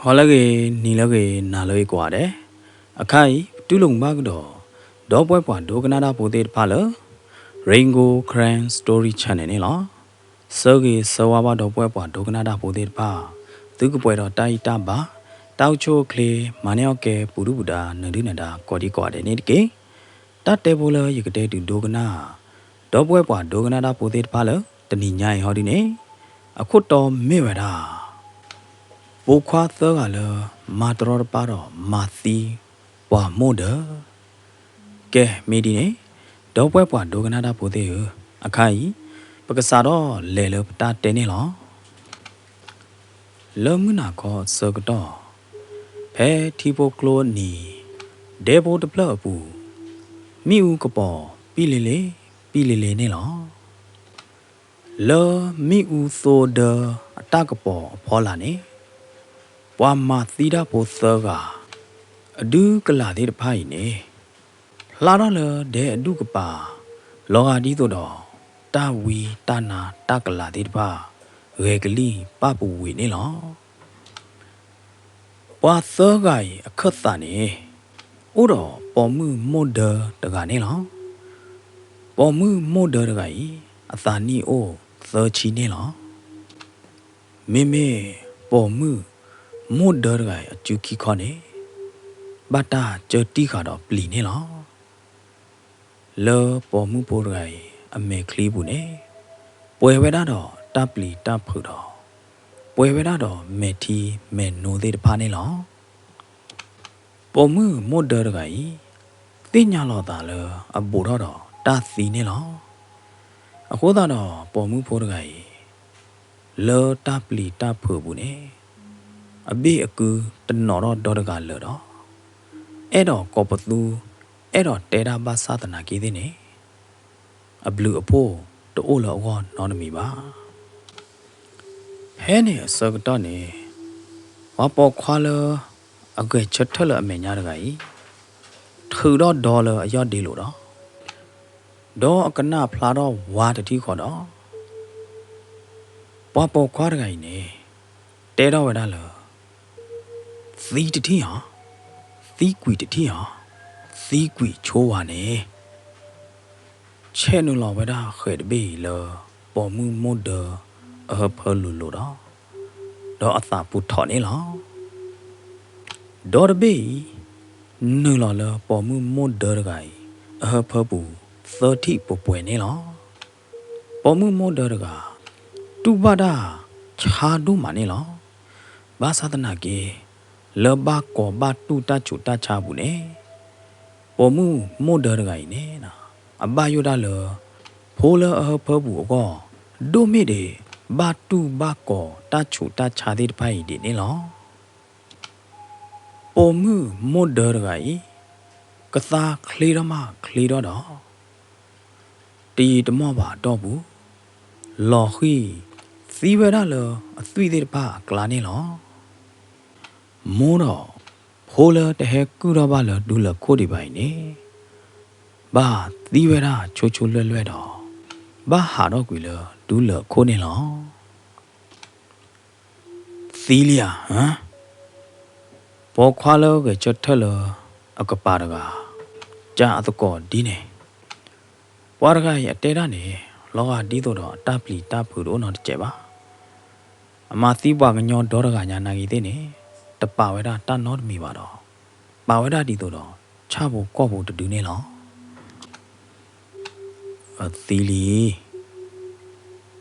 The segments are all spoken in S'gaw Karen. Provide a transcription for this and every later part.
ဟီလၢအဂ့ၤ, နံၤလၢအဂ့ၤ, နၤလၢအဂ့ၤကိးဂၤဒဲး, အခါအံၤ ပတူၢ်လိာ်မုာ်ဘၣ်ကဒီး ဒီပုၢ်ဝဲၢ်ပှၤဒိကနၣ်တၢ်ဖိသ့ၣ်တဖၣ်လၢ Rain Gold Karen Story Channel န့ၣ်လီၤ. ဆၢဂ့ၤဆၢဝါဘၣ်ဒီပုၢ်ဝဲၢ်ပှၤဒိကနၣ်တၢ်ဖိသ့ၣ်တဖၣ်, သုကပှဲၤဒီးတၢ်အံၣ်တၢ်ဘါ, တၢ်အိၣ်ဆူၣ်အိၣ်ချ့, မၤန့ၢ်အီၣ်ကဲ ပူၤဒုၣ်ပူၤဒါ နၢၤဒုၣ်နၢၤဒါ ကိးဒံကိးဂၤဒဲးန့ၣ်တက့ၢ်. တၢ်တဲဖိလၢယကတဲဒုးဒိကနၣ် ဒီပုၢ်ဝဲၢ်ပှၤဒိကနၣ်တၢ်ဖိသ့ၣ်တဖၣ်လၢ တနံၤညါအံၤဟီဒုန့ၣ်, အခိၣ်တီမ့ၢ်ဝဲဒၣ် ပိာ်ခွါသၢဂၤလၢ မၤတရီတပါဒီးမၤသံပှၤမိၢ်ဒၢး. ကဲ မ့ၢ်ဒ်န့ၣ်, ဒီပုၢ်ဝဲၢ်ပှၤဒိကနၣ်တၢ်ဖိသ့ၣ်ဧၢ, အခါအံၤ ပကစးထီၣ်လဲၤလၢပတၢ်တဲန့ၣ်လီၤ. လၢမုၢ်နၤခီအဆၢကတီၢ်, ဖဲထံဖိကျိအနံၤ, ဒဲဖိတဖျၢၣ်အပူၤ, မ့ၣ်အူကပီၤပံၣ်လ့လ့, ပံၣ်လ့လ့န့ၣ်လီၤ. လၢမ့ၣ်အူသိဒၢအတၢ်ကပီၤအဖီလာ်န့ၣ်, ပှၤမၤသံတၢ်ဖိသၢဂၤ အဒုကလၤသ့ၣ်တဖၣ်အံၤန့ၣ်, ဖျါထီၣ်လၢဒဲအဒူၣ်ကပၤ လီၤဂာ်ဒ်သိးဒီး တၢ်ဝံတၢ်နါတၢ်ကလၤသ့ၣ်တဖၣ် ဂဲၤကလံၣ်ပၣ်ပူၤဝံၤန့ၣ်လီၤ. ပှၤသၢဂၤအံၤအခၢၣ်သးန့ၣ်, အိၣ်ဒီးပိာ်မုၣ်မိၢ်ဒၢတဂၤန့ၣ်လီၤ. ပိာ်မုၣ်မိၢ်ဒၢတဂၤအံၤ အသးနံၣ်အိၣ်သၢဆံန့ၣ်လီၤ. မ့မ့ၢ်ပိာ်မုၣ်မိၢ်ဒၢတဂၤအံၤအစုခံခီန့ၣ်, ဘၣ်တၢ်စၢတံၢ်ဃာ်ဒီးပျံၤန့ၣ်လီၤ. လၢပိာ်မုၣ်ဖိတဂၤအံၤအမဲာ်ချံပူၤန့ၣ်, ပှဲၤဝဲဒၣ်ဒီးတၢ်ပျံၤတၢ်ဖုးဒီး, ပှဲၤဝဲဒၣ်ဒီးမဲာ်ထံမဲာ်နိသ့ၣ်တဖၣ်န့ၣ်လီၤ. ပိာ်မုၣ်မိၢ်ဒၢတဂၤအံၤ, သ့ၣ်ညါလီၤသးလၢအဘူးထီၣ်ဒီးတၢ်သံန့ၣ်လီၤ. အဃိသတးဒီးပိာ်မုၣ်ဖိတဂၤအံၤ, လၢတၢ်ပျံၤတၢ်ဖုးအပူၤန့ၣ်, အဘ့ၣ်အကုတနီၤထီၣ်ဒီတဂၤလၢာ်ဒီး, အဲၣ်ဒိးကိးပသူ, အဲၣ်ဒိးတဲတၢ်ဘၣ်ဆၣ်သနာ်က့သ့ၣ်န့ၣ်, အဘျုးအဖှိၣ်တအိၣ်လၢအဂီၢ်နီတမံၤဘၣ်. ဖဲန့ၣ်အဆၢကတီၢ်န့ၣ်, ပှၤပိာ်ခွါလၢအဂဲၤဆၢထၢၣ်လၢအမဲာ်ညါတဂၤအံၤ, ထုးထီၣ်ဒီလၢအယီၢ်ဒ့လိာ်ဒီး, ဒီးအကနၣ်ဖျါထီၣ်ဝါတထံၣ်ဃီဒီး, ပှၤပိာ်ခွါတဂၤအံၤန့ၣ်, တဲထီၣ်ဝဲဒၣ်လၢ သံတထံၣ်ဧါ, သံကွံာ်တထံၣ်ဧါ, သံကွံာ်ဆိဝါန့ၣ်, ဆဲးနုာ်လီၤဝဲဒၣ်ဃဲးတဘ့ၣ်အံၤလၢ ပိာ်မုၣ်မိၢ်ဒၢအဟၢဖၢလိၤလိၤဒီး, ဒီးအသးပူၤထီၣ်န့ၣ်လီၤ. ဒီတဘ့ၣ်အံၤ, နုာ်လီၤလၢပိာ်မုၣ်မိၢ်ဒၢတဂၤအံၤ အဟၢဖၢပူၤသၢထံၣ်ပှဲၤပှဲၤန့ၣ်လီၤ. ပိာ်မုၣ်မိၢ်ဒၢတဂၤ, တူၢ်ဘၣ်တၢ်ဆါဒိၣ်မးန့ၣ်လီၤ. ဘၣ်ဆၣ်သနာ်က့, လၢဘၣ်ကီးဘၣ်တူၢ်တၢ်ဆူးတၢ်ဆါအပူၤန့ၣ်, ပိာ်မုၣ်မိၢ်ဒၢတဂၤအံၤန့ၣ်, အဘၣ်ယိၣ်ဒၣ်လၢ ဖိလၢအဟၢဖၢပူၤအဂီၢ်, ဒိၣ်မ့ၢ်ဒံး ဘၣ်တူၢ်ဘၣ်ကီးတၢ်ဆူးတၢ်ဆါသ့ၣ်တဖၣ်အံၤဒံးန့ၣ်လီၤ. ပိာ်မုၣ်မိၢ်ဒၢတဂၤအံၤ, ကသါချ့ထီၣ်မးချ့ထီၣ်ဒီး, တယံာ်တမီၢ်ဘၣ်အတီၢ်ပူၤ, လီၤဃံၢ်သံဝဲဒၣ်လၢအသွံၣ်သ့ၣ်တဖၣ်အကျါန့ၣ်လီၤ. မိၢ်ဒီးဖိလၢတဟဲကုၢ်ထီၣ်ဘၣ်လၢဒူလၢၢ်ခိၣ်ဒံးဘၣ်အံၤန့ၣ်, ဘၣ်သံဝဲဒၣ်ဆိဆိလွဲၢ်လွဲၢ်ဒီး, ဘၣ်ဟးထီၣ်ကွံာ်လၢဒူလၢၢ်ခိၣ်န့ၣ်လီၤ. သံလံဧါ, ပိာ်ခွါလၢဂဲၤဆၢထၢၣ်လၢအကပၤတဂၤ, ကးအသကိးဒ်န့ၣ်, ပှၤတဂၤအံၤအတဲတၢ်န့ၣ်, လီၤဂာ်ဒ်သိးဒီးအတၢ်ပျံၤတၢ်ဖုးတအိၣ်နီတစဲးဘၣ်. အမၤသံပှၤကညီဒီတဂၤညါနာ်က့ၤသ့ၣ်န့ၣ်, တပာ်ဝဲဒၣ်တၢ်နီတမံၤဘၣ်ဒီး, ပာ်ဝဲဒၣ်ဒ်သိးဒီး ဆၣ်ဖိကီၢ်ဖိတဒုန့ၣ်လီၤ. အသံလံ,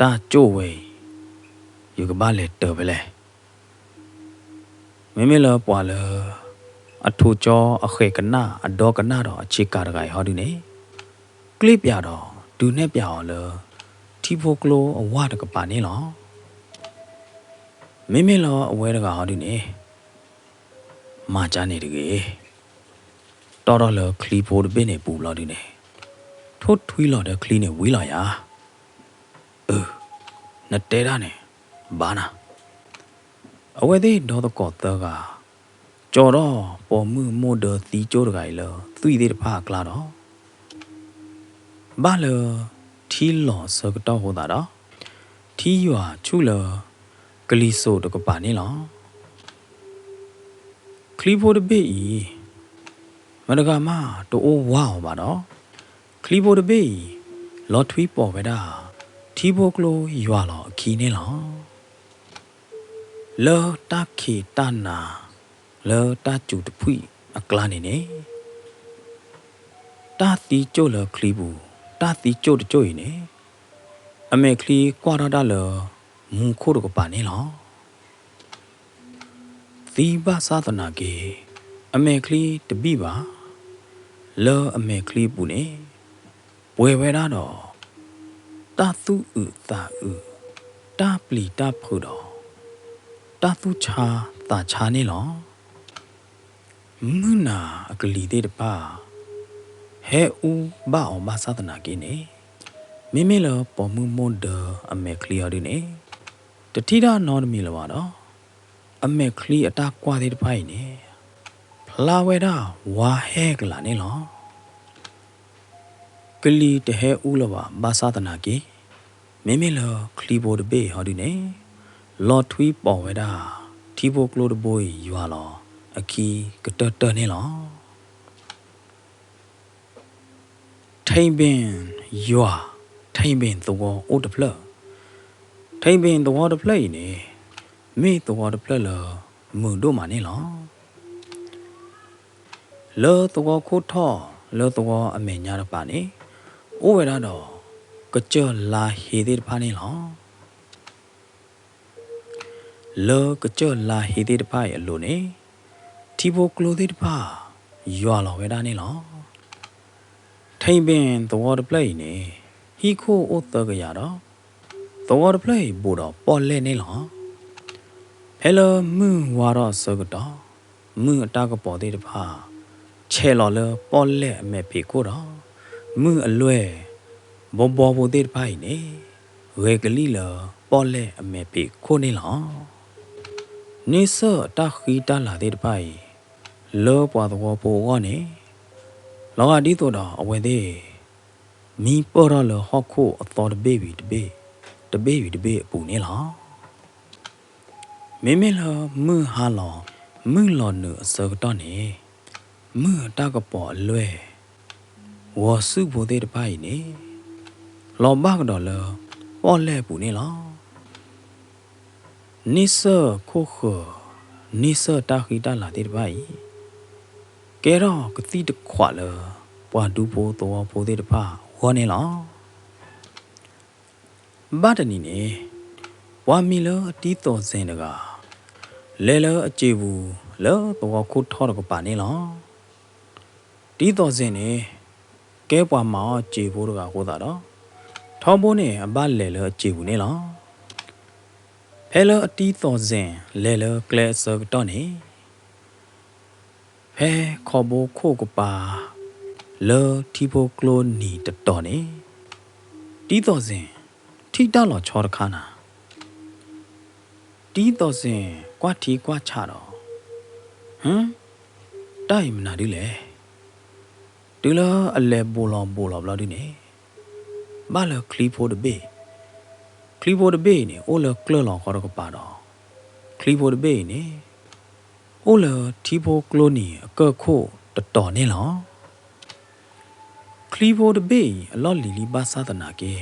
တၢ်ကၠိၣ်ဝဲအံၤ, ယကဘၣ်လဲၤတၢၤဖဲလဲၣ်. မ့မ့ၢ်လၢပှၤလၢ အထိးကၠီအဃဲၤကနၣ်အဒီကနၣ်ဒီးအဆ့ကၤတဂၤအံၤဟီဒုန့ၣ်, ကျ့ပၠးဒီး ဒုးနဲၣ်ပၠးအီၤလၢ ထံဖိကျိအဝၢ်တကပၤန့ၣ်လီၤ. မ့မ့ၢ်လၢအဝဲတဂၤအီၤဒုန့ၣ် မၤကၢ်န့ၣ်တဂ့ၤ, တီၢ်ထီၣ်လၢချံဖိတဘ့ၣ်န့ၣ်ပူၤဘျီဒုန့ၣ် ထိၣ်ထွံလီၤဒီးချံန့ၣ်ဝံၤလီၤယၤ. အၢ, နတဲဒၣ်န့ၣ် ဘၣ်နၤ. အဝဲသ့ၣ်ဒီသကိးသၢဂၤ ကၠီၤထီၣ်ပိာ်မုၣ်မိၢ်ဒၢသံကၠိၣ်တဂၤအံၤလၢသွံၣ်သ့ၣ်တဖၣ်အကျါဒီး ဘၣ်လၢထံလီၤအဆၢကတီၢ်အဃိသတးဒီး ထံယွၤဆူၣ်လၢကလံၤစိးတကပၤန့ၣ်လီၤ. ချံဖိတဘ့ၣ်အံၤ မတဂၤမးတအိၣ်ဝါအီၤဘၣ်ဒီး ချံဖိတဘ့ၣ်အံၤ လီၤထွံပိာ်ဝဲဒၣ် ထံဖိကျိယွၤလီၤအခံန့ၣ်လီၤ. လၢတၢ်ခံးတၢ်နၤ လၢတၢ်စူၤတဖှံၣ်အကျါန့ၣ်န့ၣ် တၢ်သံကၠိၣ်လၢချံပူၤ, တၢ်သံကၠိၣ်တကၠိၣ်အံၤန့ၣ် အမဲာ်ချံကွၢ်ထီၣ်တၢ်လၢမူခိၣ်တကပၤန့ၣ်လီၤ. သံဘၣ်ဆၣ်သနာ်က့ အမဲာ်ချံတဘံၣ်ဘၣ်. လၢအမဲာ်ချံအပူၤန့ၣ် ပှဲၤဝဲဒၣ်ဒီး တၢ်သူၣ်အုးသးအုး, တၢ်ပျံၤတၢ်ဖုးဒီး တၢ်သူၣ်ဆါသးဆါန့ၣ်လီၤ. မုၢ်နၤအကလံၤသ့ၣ်တဖၣ် ဟဲအူဘၣ်အီၤဘၣ်ဆၣ်သနာ်က့န့ၣ် မ့မ့ၢ်လၢပိာ်မုၣ်မိၢ်ဒၢအမဲာ်ချံအီၤဒုန့ၣ် တထံၣ်တၢ်နီတမံၤလၢၤဘၣ်ဒီး အမဲာ်ချံအတၢ်ကွၢ်သ့ၣ်တဖၣ်အံၤန့ၣ် ဖျါဝဲဒၣ်ဝါဟဲကလးန့ၣ်လီၤ. ကလံၤတဟဲအူလၢၤဘၣ်ဘၣ်ဆၣ်သနာ်က့ မ့မ့ၢ်လၢချံဖိတဘ့ၣ်အီၤဒုန့ၣ် လီၤထွံပိာ်ဝဲဒၣ် ထံဖိကျိတဘိအံၤယွၤလီၤအခံကတၢၢ်တၢၢ်န့ၣ်လီၤ. ထံဘ့ၣ်ယွၤ, ထံဘ့ၣ်သဝီအိၣ်တဖျၢၣ်, ထံဘ့ၣ်သဝီတဖျၢၣ်အံၤန့ၣ် မ့ၢ်သဝီတဖျၢၣ်လၢမုာ်ဒိၣ်မးန့ၣ်လီၤ. လၢသဝီခိၣ်ထီၣ် လၢသဝီအမဲာ်ညါတကပၤန့ၣ် အိၣ်ဝဲဒၣ်ဒီး ကစၢၢ်လါဟ့သ့ၣ်တဖၣ်န့ၣ်လီၤ. လၢကစၢၢ်လါဟ့သ့ၣ်တဖၣ်အံၤအလိၤန့ၣ် ထံဖိကျိသ့ၣ်တဖၣ် ယွၤလီၤဝဲဒၣ်န့ၣ်လီၤ. ထံဘ့ၣ်သဝီတဖျၢၣ်အံၤန့ၣ် ဟံၣ်ခိၣ်အိၣ်သၢကယၤဒီး သဝီတဖျၢၣ်အံၤဘူးဒီးပီၣ်လဲၣ်န့ၣ်လီၤ. ဖဲလၢမုၢ်ဝါထီၣ်အဆၢကတီၢ် မုၢ်အတၢ်ကပီၤသ့ၣ်တဖၣ် ဆဲးလီၤလၢပီၣ်လဲၣ်အမဲာ်ဖံးခိၣ်ဒီး မုၢ်အလွဲၢ် ဘီဘီဖိသ့ၣ်တဖၣ်အံၤန့ၣ် ဂဲၤကလံၣ်လၢပီၣ်လဲၣ်အမဲာ်ဖံးခိၣ်န့ၣ်လီၤ. န့ဆၢၣ်အတၢ်ဃံတၢ်လၤသ့ၣ်တဖၣ်အံၤ လၢပှၤသဝီဖိအဂီၢ်န့ၣ် လီၤဂာ်ဒ်သိးဒီးအဝဲသ့ၣ် မံပၢၢ်ထီၣ်လၢဟီၣ်ခိၣ်အသီတဘ့ၣ်ဝံၤတဘ့ၣ်, တဘ့ၣ်ဝံၤတဘ့ၣ်အပူၤန့ၣ်လီၤ. မ့မ့ၢ်လၢမုၢ်ဟါလီၤ မုၢ်လီၤနုာ်အဆၢကတီၢ်န့ၣ် မုၢ်အတၢ်ကပီၤအလွဲၢ် ဂီၤဆူၣ်ဖိသ့ၣ်တဖၣ်အံၤန့ၣ် လီၤဘၣ်ကဒီးလၢပီၣ်လဲၣ်အပူၤန့ၣ်လီၤ. န့ဆၢၣ်ခိၣ်ဃၢၤ န့ဆၢၣ်တၢ်ဃံတၢ်လၤသ့ၣ်တဖၣ်အံၤ ကဲထီၣ်ကသံၣ်တခွးလၢ ပှၤဒူဖိသဝီဖိသ့ၣ်တဖၣ်အဂီၢ်န့ၣ်လီၤ. ဘၣ်တနံၤန့ၣ် ပှၤမံၤလၢအတံၤသီၣ်စ့ၣ်တဂၤ လဲၤလၢအစံာ်ပူၤလၢသဝီခိၣ်ထီၣ်တကပၤန့ၣ်လီၤ. တံၤသီၣ်စ့ၣ်န့ၣ် ကဲပှၤမၤအီၣ်စံာ်ဖိတဂၤအဃိသတးဒီး ထီဘိန့ၣ် အဘၣ်လဲၤလၢအစံာ်ပူၤန့ၣ်လီၤ. ဖဲလၢအတံၤသီၣ်စ့ၣ်လဲၤလၢကျဲအဆၢကတီၢ်န့ၣ် ဖဲခီဘိခိၣ်ကပၤ လၢထံဖိကျိနံၤတတီၤန့ၣ် တံၤသီၣ်စ့ၣ် ထံၣ်တၢ်လီၤဆီတခါနၤ. တံၤသီၣ်စ့ၣ် ကွၢ်ထံကွၢ်ဆးဒီး ဟၢ, တၢ်အံၤမနုၤဒ်လဲၣ်. တုၤလၢအလဲၤဘူးလီၤဘူးလီၤဘျီဒုန့ၣ် ဘၣ်လၢချံဖိတဘ့ၣ်, ချံဖိတဘ့ၣ်အံၤန့ၣ် အိၣ်လၢကျၢၢ်လီၤဃီတကပၤဒီး ချံဖိတဘ့ၣ်အံၤန့ၣ် အိၣ်လၢထံဖိကျိနံၤအကၢၢ်ခိၣ်တတီၤန့ၣ်လီၤ. ချံဖိတဘ့ၣ်အံၤ အလီၢ်လံၤလံဘၣ်ဆၣ်သနာ်က့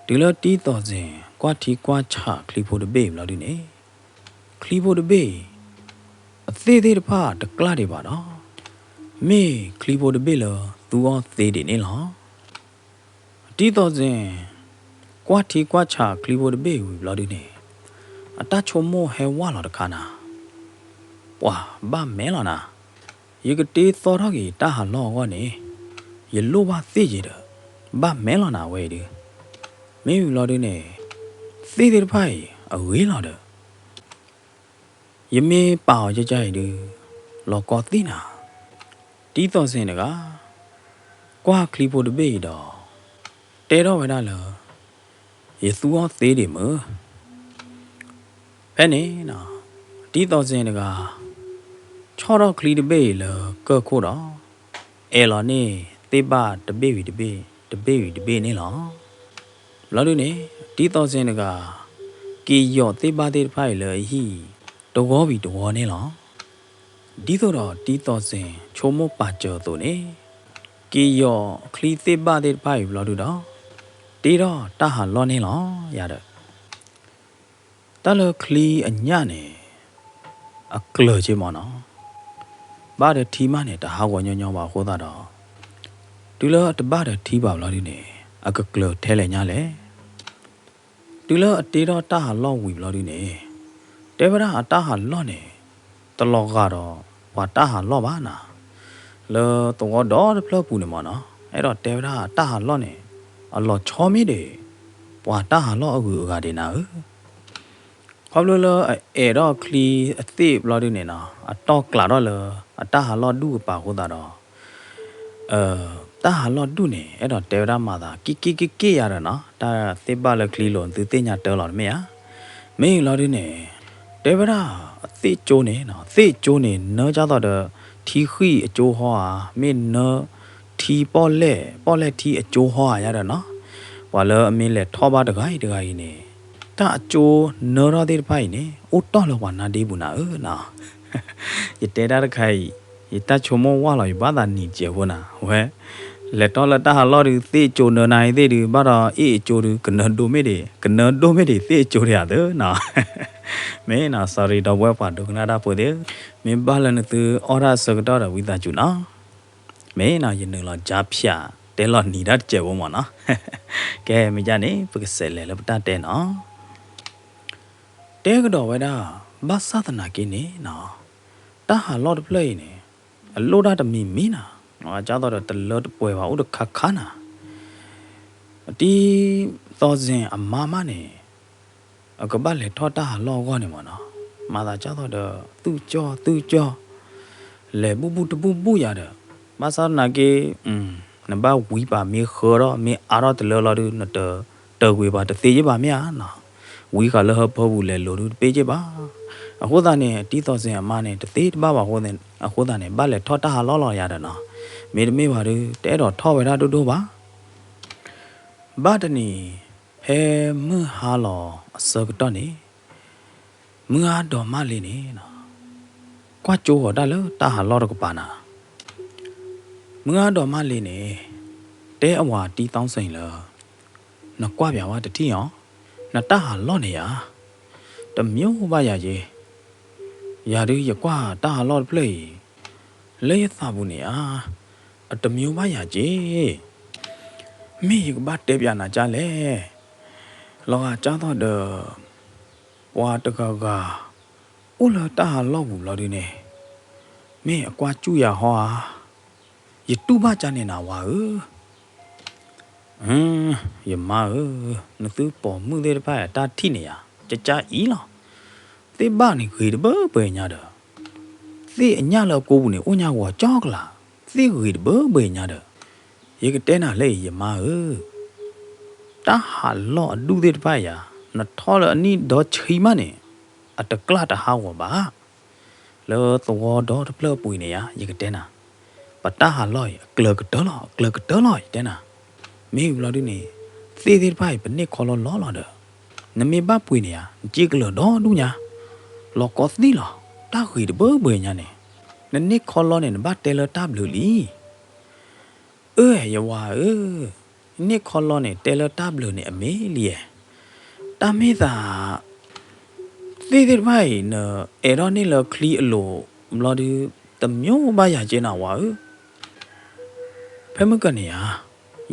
တုၤလၢတံၤသီၣ်စ့ၣ် ကွၢ်ထံကွၢ်ဆးချံဖိတဘ့ၣ်အံၤဘျီဒုန့ၣ် ချံဖိတဘ့ၣ်အံၤ အသ့ၣ်သ့ၣ်တဖၣ်တကျၣ်ဒံးဘၣ်ဒီး မ့ၢ်ချံဖိတဘ့ၣ်လၢသူအီၣ်သ့ဒံးန့ၣ်လီၤ. တံၤသီၣ်စ့ၣ် ကွၢ်ထံကွၢ်ဆးချံဖိတဘ့ၣ်ဝံၤဘျီဒုန့ၣ် အတၢ်ဆိကမိၣ်ဟဲဝၢ်လီၤတခါနၤ, ပှၤဘၣ်မဲာ်လီၤနၤ, ယကတ့သီထီၣ်က့ၤတၢ်ဟးလီၢ်အဂီၢ်န့ၣ် ယလိၣ်ဘၣ်သ့ၣ်ယဲဒီး ဘၣ်မဲာ်လီၤနၤဝဲအံၤဒုး, မ့ၢ်ဝံၤလီၤဒုးန့ၣ်, သ့ၣ်သ့ၣ်တဖၣ်အံၤအဂ့ၤလီၤဒီး ယမ့ၢ်ပာ်အီၤကကါအံၤဒုး, လီၤကီသ့ၣ်နၤ, တံၤသီၣ်စ့ၣ်တဂၤ ကွၢ်ချံဖိတဘ့ၣ်အံၤဒီး တဲထီၣ်ဝဲဒၣ်လၢ ယသူအီၤသ့ဒံးမုၢ်. ဖဲန့ၣ် တံၤသီၣ်စ့ၣ်တဂၤ ဆီၣ်ထီၣ်ချံတဘ့ၣ်အံၤလၢကၢၢ်ခိၣ်ဒီး အဲၣ်လီၤန့ၢ်သ့ၣ်ဘၣ်တဘ့ၣ်ဝံၤတဘ့ၣ်, တဘ့ၣ်ဝံၤတဘ့ၣ်န့ၣ်လီၤ. ဘျီဒုန့ၣ် တံၤသီၣ်စ့ၣ်တဂၤ က့ၤယီာ်သ့ၣ်ဘၣ်သ့ၣ်တဖၣ်အံၤလၢအဟံၣ် တဝီဝံၤတဝီန့ၣ်လီၤ. ဒ်သိးဒီးတံၤသီၣ်စ့ၣ်ဆိကမိၣ်ပာ်စၢၤအသိးန့ၣ်, က့ၤယီာ်ချံသ့ၣ်ဘၣ်သ့ၣ်တဖၣ်အံၤဘျီဒုဒီး တ့ထီၣ်တၢ်ဟးလီၢ်န့ၣ်လီၤ. ယၤဒီး တၢ်လၢချံအညၣ်န့ၣ် အကျၢၤက့မၢ်နီၤ, ဘၣ်ဒီးထံမးန့ၣ် တဟးဂီၤညီညီဘၣ်အဃိသတးဒီး, တုၤလၢအတဘၣ်ဒီးထံဘၣ်ဘျီဒုန့ၣ် အကကျၢၤထဲလဲၣ်ညါလဲၣ်. တုၤလၢအတ့ထီၣ်တၢ်ဟးလီၢ်ဝံၤဘျီဒုန့ၣ်, တဲဝဲဒၣ်အတၢ်ဟးလီၢ်န့ၣ် တလီၤဂာ်ဒီးပှၤတၢ်ဟးလီၢ်ဘၣ်နၤ, လၢသဝီဒီတဖျၢၣ်ပူၤန့ၣ်မၢ်နီၤ, အဲၣ်ဒိးတဲဝဲဒၣ်အတၢ်ဟးလီၢ်န့ၣ် အလီၤဆီမ့ၢ်ဒံး ပှၤတၢ်ဟးလီၢ်အဂုၤအဂၤဒံးနၤဧၢ. ခီဖျိလၢအအဲၣ်ထီၣ်ချံအသ့ၣ်ဘျီဒုန့ၣ်နီၤ, အတီၢ်ကျးထီၣ်လၢအတၢ်ဟးလီၢ်ဒူၣ်ကပၤအဃိသတးဒီး, တၢ်ဟးလီၢ်ဒူၣ်န့ၣ် အဲၣ်ဒိးတဲဝဲဒၣ်မၤသး က့ၣ်က့ၣ်က့ၣ်က့ၣ်ယၤဒီးနီၤ, တၢ်သ့ၣ်ဘၣ်လၢချံလိၤ သုသ့ၣ်ညါတၢ်လီၤတမ့ၢ်ဧါ. မ့ၢ်လီၤဒုန့ၣ်, တဲဝဲဒၣ်အသ့ၣ်ကၠိန့ၣ်နီၤ, သ့ၣ်ကၠိန့ၣ် နၢကၢ်သိးဒီး ထံဃံၣ်အကၠိဟီဧါ, မ့ၢ်နၢထံပီၣ်လဲၣ်, ပီၣ်လဲၣ်ထံအကၠိဟီဧါယၤဒီးနီၤ, ပှၤလၢအမ့ၢ်လဲၤထီၣ်ဘၣ်တဂၤအံၤတဂၤအံၤန့ၣ်, တၢ်အကၠိနၢထီၣ်သ့ၣ်တဖၣ်အံၤန့ၣ် အိၣ်တီၢ်လၢပှၤနါဒ့ပူၤနၤဧၢနီၤ. ယတဲတၢ်တခါအံၤ, ယတၢ်ဆိကမိၣ်ဝၢ်လီၤ ယဘၣ်သးနံၤစဲးဖိနၤ, ဝဲလဲၤထီၣ်လၢတၢ်ဟးလီၢ်ဒုး သ့ၣ်အကၠိနၢနၤအံၤသ့ၣ်ဒုး ဘၣ်ဒီးအ့ၣ်အကၠိဒုး ကနၢဒိၣ်မ့ၢ်ဒံး, ကနၢဒိၣ်မ့ၢ်ဒံး သ့ၣ်အကၠိဒံးဧါသၢနီၤ. မ့ၢ်နီၤ sorry ဒီပုၢ်ဝဲၢ်ပှၤဒိကနၣ်တၢ်ဖိသ့ၣ်ဧၢ, မ့ၢ်ဘၣ်လၢနသုအီၣ်တၢ်အဆၢကတီၢ်ဒီးဝံသးစူၤနီၤ. မ့ၢ်နီၤ ယနုာ်လီၤကၠါဖၠး တဲလီၤနံၤတၢ်တစဲးဖိမၢ်နီၤ. ကဲ မ့ၢ်ဒ်န့ၣ် ပကစးလဲၤလၢပတၢ်တဲနီၤ. တဲကဒီးဝဲဒၣ် ဘၣ်ဆၣ်သနာ်က့န့ၣ်နီၤ, တၢ်ဟးလီၢ်တဖျၢၣ်အံၤန့ၣ် အလိၣ်ဒၣ်တမံၤမံၤနၤ, ကၢ်သိးဒီးတလၢတပှဲၤဘၣ် အိၣ်တခါခါနၤ. တံၤသီၣ်စ့ၣ်အမါမးန့ၣ် အကဘၣ်လဲၤထီၣ်တၢ်ဟးလီၢ်အဂီၢ်န့ၣ်မၢ်နီၤ, မၤသးကၢ်သိးဒီး သူၣ်ကၠီၣ်သူၣ်ကၠီၣ် လဲၤဘူၣ်ဘူၣ်တဘူၣ်ဘူၣ်ယၤဒီး, ဘၣ်ဆၣ်သနာ်က့ နဘၣ်ဝံပာ်မ့ၢ်ဃၢထီၣ် မ့ၢ်အါထီၣ်တလၢလီၤဒုး နတတၢၢ်ကွံာ်ဘၣ်တသ့ယ့ၢ်ဘၣ်မ့ၢ်ဧါနီၤ, ဝံဃာ်လၢဟၢဖၢပူၤလဲၤလိၤဒုးတပ့ၢ်က့ၢ်ဘၣ်. အဃိသတးန့ၣ် တံၤသီၣ်စ့ၣ်အမါန့ၣ် တသ့တဘၣ်ဘၣ်အဃိသတးန့ၣ် ဘၣ်လဲၤထီၣ်တၢ်ဟးလီၢ်လီၤယၤဒီးနီၤ, မ့တမ့ၢ်ဘၣ်ဒုး တအဲၣ်ဒိးထီၣ်ဝဲဒၣ်ဒိၣ်ဒိၣ်ဘၣ်. ဘၣ်တနံၤ ဖဲမုၢ်ဟါလီၤအဆၢကတီၢ်န့ၣ်, မုၢ်အါဒီးမၢ်လ့ၤန့ၣ်, ကွၢ်ကၠိဃီၤတၢ်လၢတၢ်ဟးလီၢ်တကပၤနၤ, မုၢ်အါဒီးမၢ်လ့ၤန့ၣ်, တဲအဝၤတံၤသီၣ်စ့ၣ်လၢ နကွၢ်ပၠးဝဲတထံၣ်အီၤ, နတၢ်ဟးလီၢ်န့ၣ်ဧါ, တမံၤဘၣ်ယၤက့ၤ, ယၤဒုးယကွၢ်တၢ်ဟးလီၢ်တဖျၢၣ်အံၤ လၢယသးပူၤန့ၣ်ဧါ, အတမံၤဘၣ်ယၤက့ၤ, မ့ၢ်ယကဘၣ်တဲပၠးနၤကၢ်လဲၣ်. လီၤဂာ်ကၢ်သိးဒီး ပှၤတဂၤဂၤ အိၣ်လၢတၢ်ဟးလီၢ်ပူၤဘျီဒုန့ၣ်, မ့ၢ်အကွၢ်စူၣ်ယၤဟီဧါ, ယတူၢ်ဘၣ်ကၢ်န့ၣ်နၤဝၤဧၢ. ယမါဧၢ, နသုပိာ်မုၣ်သ့ၣ်တဖၣ်အတၢ်ထံၣ်န့ၣ်ယၤ ကကၢ်အံၤလီၤ. သ့ၣ်ဘၣ်န့ၣ်ဂ့ၤတဘၢဘှဲညါဒီး, သ့ၣ်အညၣ်လၢအကိပူၤန့ၣ် အိၣ်ညါဂီၤကၠီကလာ်, သ့ၣ်ဂ့ၤတဘၢဘှဲညါဒီး, ယကတဲနၤလၢအံၤယမါဧၢ, တၢ်ဟးလီၢ်အဒူၣ်သ့ၣ်တဖၣ်ယၤ, နထီၣ်လၢအနံၣ်ဒီဆံမးန့ၣ်, အတကျၢ်တဟးဂီၤဘၣ်. လၢသဝီဒီတဖျၢၣ်အပူၤအံၤန့ၣ်ယၤ ယကတဲနၤ, ပတၢ်ဟးလီၢ်အံၤ အကျၢၤကတၢၢ်လီၤ, အကျၢၤကတၢၢ်လီၤ ယတဲနၤ. မ့ၢ်ဘျီဒုန့ၣ်, သ့ၣ်သ့ၣ်တဖၣ်အံၤ ပန့ၢ်ခီလီလီလီၤဒီး, နမ့ၢ်ဘၣ်ပှ့ၤန့ၣ်ဧါ, နစ့ကလၢၤဒီဒူၣ်ညါ, လီၤကီသံလီၤ, တၢ်ဂ့ၤတဘၢဘှဲညါန့ၣ်, နန့ၢ်ခီလီန့ၣ် နဘၣ်တဲလၢတၢ်ဘျုးလံ. အၢ ယဝၤဧၢ, န့ၢ်ခီလီန့ၣ် တဲလၢတၢ်ဘျုးန့ၣ်အမ့ၢ်လံဧါ. တၢ်မ့ၢ်သး သ့ၣ်သ့ၣ်တဖၣ်အံၤ နအဲၣ်ထီၣ်န့ၢ်လၢချံအလိၤဘျီဒု တမံၤဘၣ်ယၤက့နၤဝၤဧၢ. ဖဲမုၢ်ကနံၤဧါ,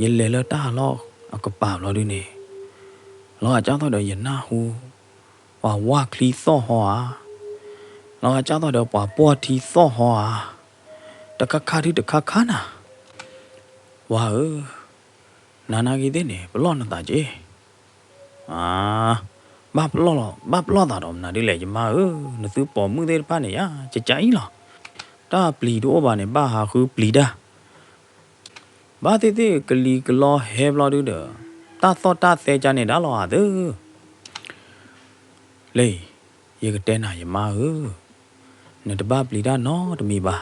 ယလဲၤလၢတၢ်ဟးလီၢ်အကပၤဘျီဒုန့ၣ်, လီၤဂာ်ကၢ်သိးဒီးယနၢ်ဟူ ပှၤဝၢ်ချံသီၣ်ဟီဧါ, လီၤဂာ်ကၢ်သိးဒီးပှၤပှီၢ်ထံသီၣ်ဟီဧါ, တခါခါဒုတခါခါနၤ, ဝၤဧၢ. နၤနာ်က့ၤသ့ၣ်န့ၣ် ပလီၢ်နသးက့ၤ. အါ, ဘၣ်ပလီၢ်လီၤ, ဘၣ်ပလီၢ်သးဒီးမနုၤဒ်လဲၣ် ယမါဧၢ, နသုပိာ်မုၣ်သ့ၣ်တဖၣ်န့ၣ်ယါ ကကါအံၤလီၤ. တၢ်ပျံၤတအိၣ်ဘၣ်န့ၣ် ဘၣ်ဟးဃုပျံၤတၢ် ဘၣ်သ့ၣ်သ့ၣ်ကလံၤကလီဟဲဘျီဒုဒီး တၢ်သီၣ်တၢ်သဲကါန့ၣ်ဒၣ်လီၤဧါသၢ. လၢ ယကတဲနၤယမါဧၢ, နတဘၣ်ပျံၤတၢ်နီတမံၤဘၣ်.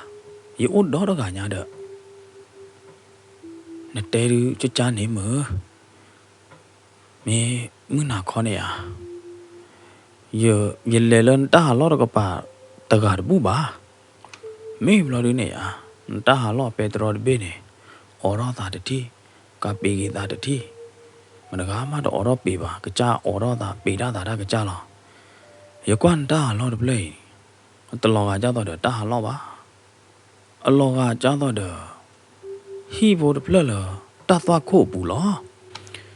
ယအိၣ်ဒီတဂၤညါဒီး နတဲဒုကကါန့ၣ်မုၢ် မ့ၢ်မုၢ်နၤခီန့ၣ်ဧါ, ယလဲၤလၢနတၢ်ဟးလီၢ်တကပၤတဂၤတဘူၣ်ဘၣ်. မ့ၢ်ဘျီဒုန့ၣ်ဧါ, နတၢ်ဟးလီၢ်ပဲတြီတဘ့ၣ်န့ၣ် အိးထီၣ်သးတထံၣ်, ကးပ့ၤက့ၤသးတထံၣ်, မတဂၤမးတအိးထီၣ်ပ့ၤဘၣ်, ကစၢ်အိးထီၣ်သးပ့ၤဒၣ်သးတၢ်ကစၢ်လီၤ. ယကွၢ်နတၢ်ဟးလီၢ်တဖျၢၣ်အံၤ တလီၤဂာ်ဒ်သိးဒီးတၢ်ဟးလီၢ်ဘၣ်. အလီၤဂာ်ဒ်သိးဒီး ဟံၣ်ဖိတဖျၢၣ်လၢ တၢ်သွၣ်ခိၣ်အပူၤလီၤ.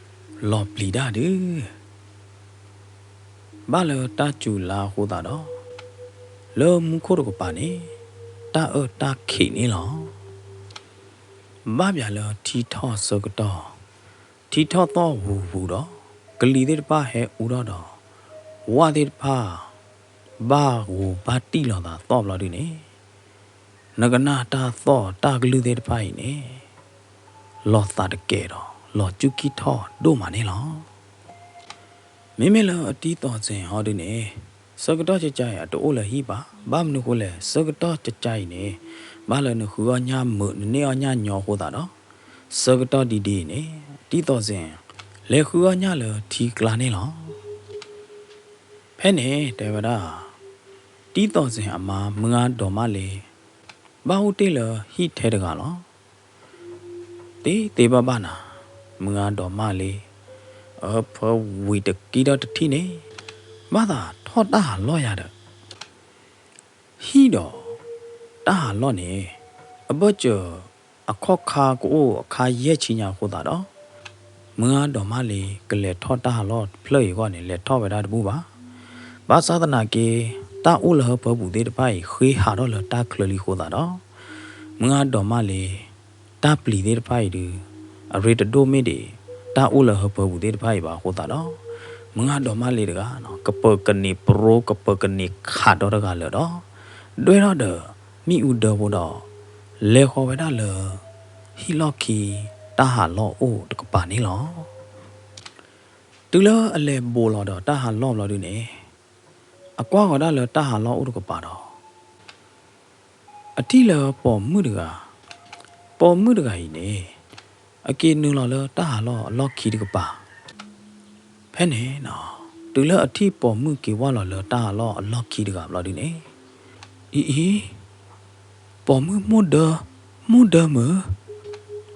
လီၤပျံၤတၢ်ဒုး ဘၣ်လၢတၢ်စူၤလါအဃိသတးဒီး လၢမူခိၣ်တကပၤန့ၣ် တၢ်အၢတၢ်ခံးန့ၣ်လီၤ. ဘၣ်ဘၣ်လၢထံထီၣ်ဆၢကတီၢ်, ထံထီၣ်သီၣ်ဝူၤဝူၤဒီး ကလံၤသ့ၣ်တဖၣ်ဟဲအူထီၣ်ဒီး ဝၣ်သ့ၣ်တဖၣ် ဘၣ်ဂိၤဘၣ်တံၢ်လိာ်သးသီၣ်ဘျီဒုန့ၣ် နကနၣ်တၢ်သီၣ်တၢ်ကလုၢ်သ့ၣ်တဖၣ်အံၤန့ၣ် လီၤသးတကဲာ်ဒီး လီၤစူၢ်ကံၢ်ထီၣ်ဒိၣ်မးန့ၣ်လီၤ. မ့မ့ၢ်လၢအတံၤသီၣ်စ့ၣ်ဟီဒုန့ၣ် ဆၢကတီၢ်ကကါအံၤ အတအိၣ်လၢဟံၣ်ဘၣ်. ဘၣ်မနုၤဃိလဲၣ်, ဆၢကတီၢ်ကကါအံၤန့ၣ် ဘၣ်လၢနဃုအီၣ်ညၣ်မုာ် နန့ၢ်အီၣ်ညၣ်ညီအဃိသတးဒီး ဆၢကတီၢ်ဒ်ဒ်အံၤန့ၣ် တံၤသီၣ်စ့ၣ် လဲၤဃုအီၣ်ညၣ်လၢထံကျါန့ၣ်လီၤ. ဖဲန့ၣ်တဲဝဲဒၣ် တံၤသီၣ်စ့ၣ်အမါ မုၢ်ဂၤဒိးမးလ့ၤ ဘၣ်အိၣ်တ့ၢ်လၢဟံၣ်ထဲတဂၤလီၤ. သ့သ့ဘၣ်ဘၣ်နၤ မုၢ်ဂၤဒိးမးလ့ၤ အဖၢဝံၤတကံထီၣ်တထံၣ်န့ၣ် ဘၣ်သးထီၣ်တၢ်ဟးလီၢ်ယၤဒီး ဟံၣ်ဒီး တၢ်ဟးလီၢ်န့ၣ် အဘၢၣ်စၢၤ အခီၣ်ခါကအိၣ်အခါယဲၢ်ဆံညါအဃိသတးဒီး မုၢ်ဂၤဒိးမးလ့ၤ ကလဲၤထီၣ်တၢ်ဟးလီၢ်တဖျၢၣ်အံၤအဂီၢ်န့ၣ် လဲၤထီၣ်ဝဲဒၣ်တဘူၣ်ဘၣ်. ဘၣ်ဆၣ်သနာ်က့ တၢ်အိၣ်လၢဟၢဖၢပူၤသ့ၣ်တဖၣ်အံၤ ဃ့ဟးထီၣ်လၢတၢ်ချၢလံအဃိသတးဒီး မုၢ်ဂၤဒိးမးလ့ၤ တၢ်ပျံၤသ့ၣ်တဖၣ်အံၤဒုး အရ့တဒိၣ်မ့ၢ်ဒံး တၢ်အိၣ်လၢဟၢဖၢပူၤသ့ၣ်တဖၣ်အံၤဘၣ်အဃိသတးဒီး မုၢ်ဂၤဒိးမးလ့ၤတဂၤ ကပၢၤကန့ၢ်ပရိ ကပၢၤကန့ၢ်ခးဒီတဂၤလၢာ်ဒီး ဒွဲၣ်ထီၣ်ဒီး မ့ၣ်အူဒၢဖိဒီး လဲၤဃီၤဝဲဒၣ်လၢ ဟံၣ်လီၢ်ခံ တၢ်ဟးလီၢ်အိၣ်တကပၤန့ၣ်လီၤ. တုၤလၢအလဲၤဘိးလီၤဒီးတၢ်ဟးလီၢ်ဘျီဒုန့ၣ် အကွၢ်ဃီၤဒၣ်လၢတၢ်ဟးလီၢ်အိၣ်တကပၤဒီး အထံၣ်လၢပိာ်မုၣ်တဂၤ, ပိာ်မုၣ်တဂၤအံၤန့ၣ် အက့ၤနုာ်လီၤလၢတၢ်ဟးလီၢ်အလီၢ်ခံတကပၤ ဖဲန့ၣ် တုၤလၢအထံၣ်ပိာ်မုၣ်က့ၤဝဲလီၤလၢတၢ်ဟးလီၢ်အလီၢ်ခံတဂၤဘျီဒုန့ၣ်, အံၤအံၤ, ပိာ်မုၣ်မိၢ်ဒၢ, မိၢ်ဒၢမုၢ်,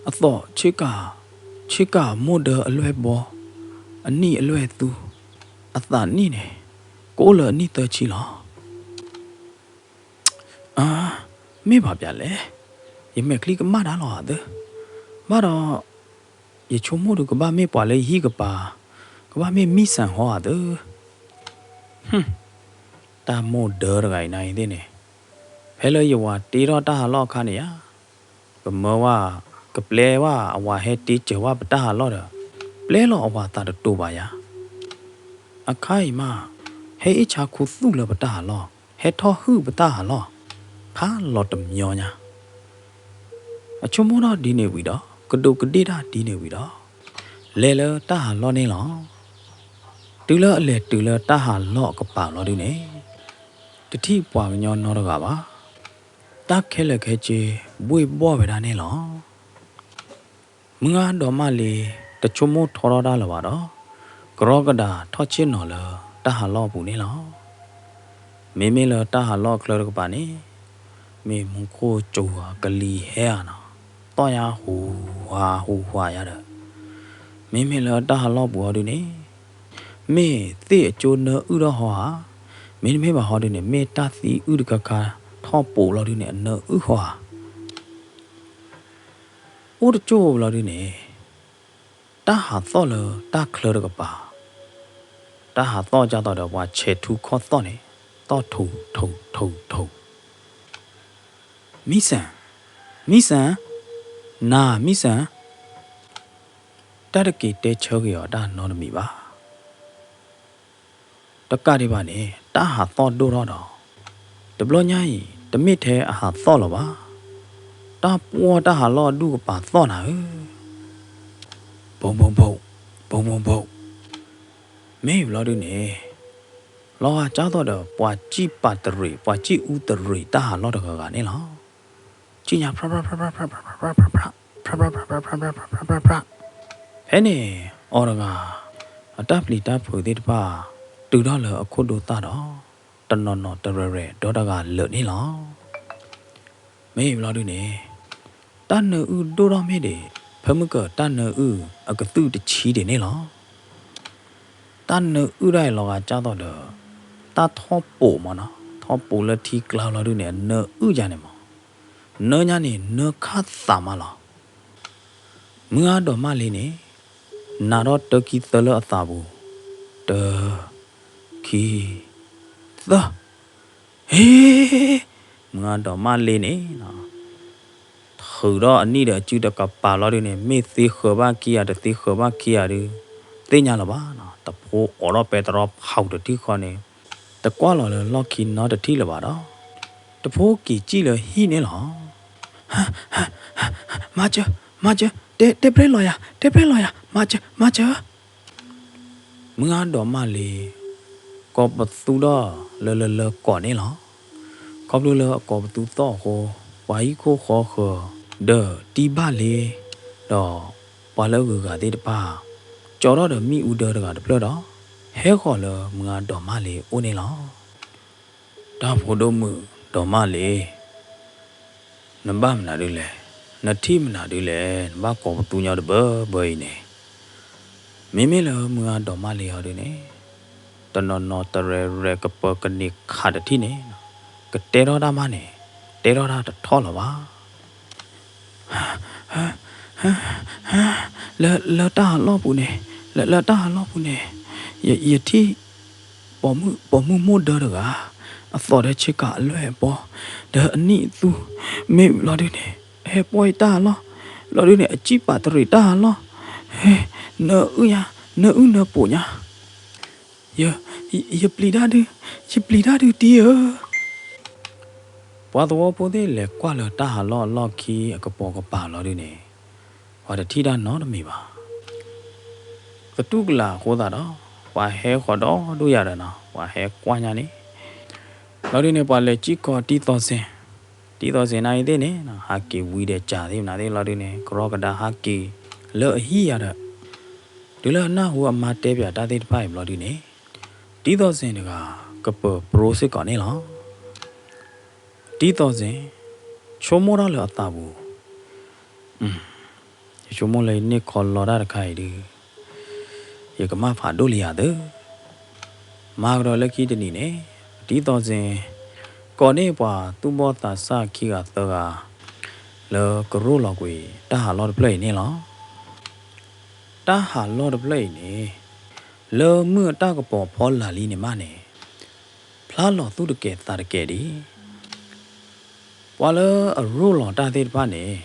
အသီၣ်ဆ့ကၤ, ဆ့ကၤမိၢ်ဒၢအလွဲၢ်ဘီ, အနံၣ်အလွဲၢ်သူ, အသးနံၣ်န့ၣ် ကအိၣ်လၢအနံၣ်သၢဆံလီၤ. အါ, မ့ၢ်ဘၣ်ပျၢ်လဲၣ်, ယမဲာ်ချံကမၣ်တၢ်လီၤဧါသၢ, ဘၣ်ဒီး ယဆိကမိၣ်ဒီးကဘၣ်မ့ၢ်ပှၤလၢယဟံၣ်ကပၤ, ကဘၣ်မ့ၢ်မံစၣ်ဟီဧါသၢ. ဟွံၣ်, တၢ်မိၢ်ဒၢတဂၤအံၤနၤအံၤသ့ၣ်န့ၣ်, ဖဲလၢယဝၤတ့ထီၣ်တၢ်ဟးလီၢ်အခါန့ၣ်ဧါ, ကမၢဝဲ, ကပျဲဝဲအဝၤဟဲတ့စၢၤဝဲပတၢ်ဟးလီၢ်ဒီး, ပျဲလီၤအဝၤသးတတိၤဘၣ်ယၤ အခါအံၤမး, ဟဲအ့ၣ်ဆါခူသူၣ်လၢပတၢ်ဟးလီၢ်, ဟဲထီၣ်ဟုၣ်ပတၢ်ဟးလီၢ်, ဖးလီၤတမညီညါ. အဆိကမိၣ်ထီၣ်ဒ်န့ၣ်ဝံၤဒီး, ကဒူးကဒ့ၣ်တၢ်ဒ်န့ၣ်ဝံၤဒီး, လဲၤလၢတၢ်ဟးလီၢ်န့ၣ်လီၤ. တုၤလၢအလဲၤတုၤလၢတၢ်ဟးလီၢ်အကပၤလီၤဒုန့ၣ်, တထံၣ်ပှၤကညီနီတဂၤဘၣ်. တၢ်ခဲလၢာ်ခဲဆ့ဘှ့ၣ်ဘှီၣ်ဝဲဒၣ်န့ၣ်လီၤ. မုၢ်ဂၤဒိးမးလ့ၤ တဆိကမိၣ်ထီထီၣ်တၢ်လၢၤဘၣ်ဒီး, ကရီကဒၤထီၣ်ဆ့ၣ်နီၤလၢတၢ်ဟးလီၢ်အပူၤန့ၣ်လီၤ. မ့မ့ၢ်လၢတၢ်ဟးလီၢ်အချၢတကပၤန့ၣ်, မ့ၢ်မူခိၣ်ကၠိဧါ ကလံၤဟဲဧါနီၤ, သီၣ်ညါဟူးဟွါဟူးဟွါယၤဒီး, မ့မ့ၢ်လၢတၢ်ဟးလီၢ်ပူၤဟီဒုန့ၣ်, မ့ၢ်သ့ၣ်အကၠိနၢအုၣ်ထီၣ်ဟီဧါ, မ့တမ့ၢ်ဘၣ်ဟီဒုန့ၣ် မ့ၢ်တၢ်သံအုၣ်တခါခါထီၣ်ပိာ်လီၤဒုန့ၣ် အနၢအုၣ်ဃီဧါ. အိၣ်တကၠိၢ်ဘျီဒုန့ၣ်, တၢ်ဟးသီၣ်လၢတၢ်ချၢတကပၤ, တၢ်ဟးသီၣ်ဒ်သိးဒီးပှၤဆဲးထူခီၣ်သီၣ်န့ၣ်, သီၣ်ထူးထူးထူးထူး, မံစၢ်, မံစၢ်, နၤမံစၢ်. တၢ်တက့ၤတဲဆၢက့ၤအီၤတၢ်နီတမံၤဘၣ်. တကးဒံးဘၣ်န့ၣ် တၢ်ဟးသီၣ်ဒိၣ်ထီၣ်ဒီး တဘျီညါအံၤ တမ့ၢ်ထဲအဟးသီၣ်လၢၤဘၣ်. တၢ်ပှီၢ်တၢ်ဟးလီၢ်အဒူၣ်ကပၤသီၣ်နၤဧၢ, ဘိဘိဘိ, ဘိဘိဘိ. မ့ၢ်ဘျီဒုန့ၣ် လီၤဂာ်ကၢ်သိးဒီး ပှၤစံၣ်ပာ်တရံး ပှၤစံၣ်အူတရံးတၢ်ဟးလီၢ်တဂၤဂၤန့ၣ်လီၤ. စံၣ်ညါ ဖြၣ်ဖြၣ်ဖြၣ်ဖြၣ် ဖြၣ်ဖြၣ်ဖြၣ်ဖြၣ် ဖဲန့ၣ် အီၤတဂၤ အတၢ်ပျံၤတၢ်ဖုးသ့ၣ်တဖၣ် တုၤထီၣ်လၢအခိၣ်ဒိသၣ်ဒီး တနီၤနီၤတရဲၤရဲၤဒီတဂၤလၢာ်န့ၣ်လီၤ. မ့ၢ်ဘျီဒုန့ၣ် တၢ်နၢအုၣ်ဒိၣ်ထီၣ်မ့ၢ်ဒံး ဖဲမုၢ်ကၢၤတၢ်နၢအုၣ်အကသူၣ်တဆံဒံးန့ၣ်လီၤ. တၢ်နၢအုၣ်ဒၣ်အံၤလီၤဂာ်ကၢ်သိးဒီး တၢ်ထီၣ်ပိာ်မးနီၤ, ထီၣ်ပိာ်လၢထံကျါလီၤဒုန့ၣ် အနၢအုၣ်ယါန့ၣ်မး, နၢညါန့ၣ် နၢခါသးမးလီၤ. မုၢ်ဂၤဒီးမၣ်လ့န့ၣ် နၤထီၣ်တၢခံသၢလၢအသးပူၤ, တၢ ခံ သၢ, ဟ့, မုၢ်ဂၤဒီးမၣ်လ့န့ၣ် ထုးဒီးအနံၣ်ဒီးအစုတကပၤလီၤဒုန့ၣ် မ့ၢ်သ့ဃၢၤဘၣ်ခံဂၤတသ့ဃၢၤဘၣ်ခံဂၤဒု သ့ၣ်ညါလၢၤဘၣ်နီၤ, တဖိအိးထီၣ်ပဲတြီဖးတထံၣ်ဃီန့ၣ် တကွၢ်လီၤလၢလီၢ်ခံနီတထံၣ်လၢၤဘၣ်ဒီး တဖိက့ၤစံၣ်လၢဟံၣ်န့ၣ်လီၤ. မၤစၢၤ, မၤစၢၤ, တဲ, တဲပြဲလီၤယၤ, တဲပြဲလီၤယၤ, မၤစၢၤ, မၤစၢၤ. မုၢ်ဂၤဒီးမၣ်လ့ ကိးပသူဒီးလၢလၢလၢကိးန့ၣ်လီၤ. ခီဖျိလၢအကိးပသူသီၣ်အဃိ ပှၤဟံၣ်ခိၣ်ဃီဃၢၤ ဒီးတံၢ်ဘၣ်လ့ ဒီးပှၤလၢအဂုၤအဂၤသ့ၣ်တဖၣ် ကၠီထီၣ်ဒီးမ့ၣ်အူဒၢတဂၤတဖျၢၣ်ဒီး ဟဲဃီၤလၢမုၢ်ဂၤဒီးမၣ်လ့အိၣ်န့ၣ်လီၤ. တၢ်ဖိဒိၣ်မုၣ်ဒီးမၣ်လ့ နဘၣ်မနုၤဒုလဲၣ်, နထံၣ်မနုၤဒုလဲၣ်, နဘၣ်ကိးပသူညီတဘၢဘၢအံၤန့ၣ်. မ့မ့ၢ်လၢမုၢ်ဂၤဒီးမၣ်လ့အီၤဒုန့ၣ် တနီၤနီၤတရဲၤရဲၤကပၢၤကန့ၢ်ခးတထံၣ်န့ၣ် ကတဲထီၣ်တၢ်မးန့ၣ် တဲထီၣ်တၢ်တထီၣ်လၢၤဘၣ်. လၢ, လၢတၢ်ဟးလီၢ်ပူၤန့ၣ်, လၢ, လၢတၢ်ဟးလီၢ်ပူၤန့ၣ် ယ, ယထံၣ် ပိာ်မုၣ်, ပိာ်မုၣ်မိၢ်ဒၢတဂၤ အသီၣ်ဒီးဆ့ကၤအလွဲၢ်အပီၢ် ဒီးအနံၣ်အသူ မ့ၢ်ဘျီဒုန့ၣ် ဟဲပီၢ်အံၤတၢ်ဟးလီၢ် ဘျီဒုန့ၣ် အစံၣ်ပာ်တရံးတၢ်ဟးလီၢ် ဟဲ, နၢအုၣ်ညါ, နၢအုၣ်နၢပိာ်ညါ ယ, ယပျံၤတၢ်ဒု, ယပျံၤတၢ်ဒုတံၢ်ဧၢ. ပှၤသဝီဖိသ့ၣ်လဲၤကွၢ်လၢတၢ်ဟးလီၢ်အလီၢ်ခံအကပိာ်ကပၤလီၤဒုန့ၣ် ပှၤတထံၣ်တၢ်နီတမံၤဘၣ်. သတူၢ်ကလာ်အဃိသတးဒီး ပှၤဟဲဃီၤဒီဒိၣ်ယၤဒီးနီၤ ပှၤဟဲကွၢ်ညါန့ၣ် လီၤဒုန့ၣ် ပှၤလဲၤစံၣ်ကီးတံၢ်သီၣ်စ့ၣ်, တံၢ်သီၣ်စ့ၣ်နၤအံၤသ့ၣ်န့ၣ် ဟးက့ၤဝံၤဒီးကၢ်သ့ၣ်မနုၤသ့ၣ်လီၤဒုန့ၣ် ကရီကဒါဟးက့ၤလၢအဟံၣ်ယၤဒီး တုၤလၢအနၢ်ဟူအမါတဲပၠးတၢ်သ့ၣ်တဖၣ်အံၤဘျီဒုန့ၣ် တံၢ်သီၣ်စ့ၣ်တဂၤ ကပၢၤပြိစ့ၢ်ကီးန့ၣ်လီၤ. တံၢ်သီၣ်စ့ၣ် ဆိကမိၣ်ထီၣ်လၢအသးပူၤ ယဆိကမိၣ်လၢယန့ၢ်ခီလီတၢ်တခါအံၤဒု ယကမၣ်ဖးဒိၣ်လံယၤသၢ. မၤကဒီးလၢခံတနံၤန့ၣ် တံၢ်သီၣ်စ့ၣ် ကိးန့ၢ်ပှၤသူၣ်ဘီၣ်သးစၢ်ခံဂၤသၢဂၤ လၢကရိၣ်လီၤကွံာ်တၢ်ဟးလီၢ်တဖျၢၣ်အံၤန့ၣ်လီၤ. တၢ်ဟးလီၢ်တဖျၢၣ်အံၤန့ၣ် လၢမုၢ်အတၢ်ကပီၤဖီလာ်လံန့ၣ်မးန့ၣ် ဖျါလီၤသူၣ်တကဲးသးတကဲးဒံး ပှၤလၢအရိၣ်လီၤတၢ်သ့ၣ်တဖၣ်န့ၣ်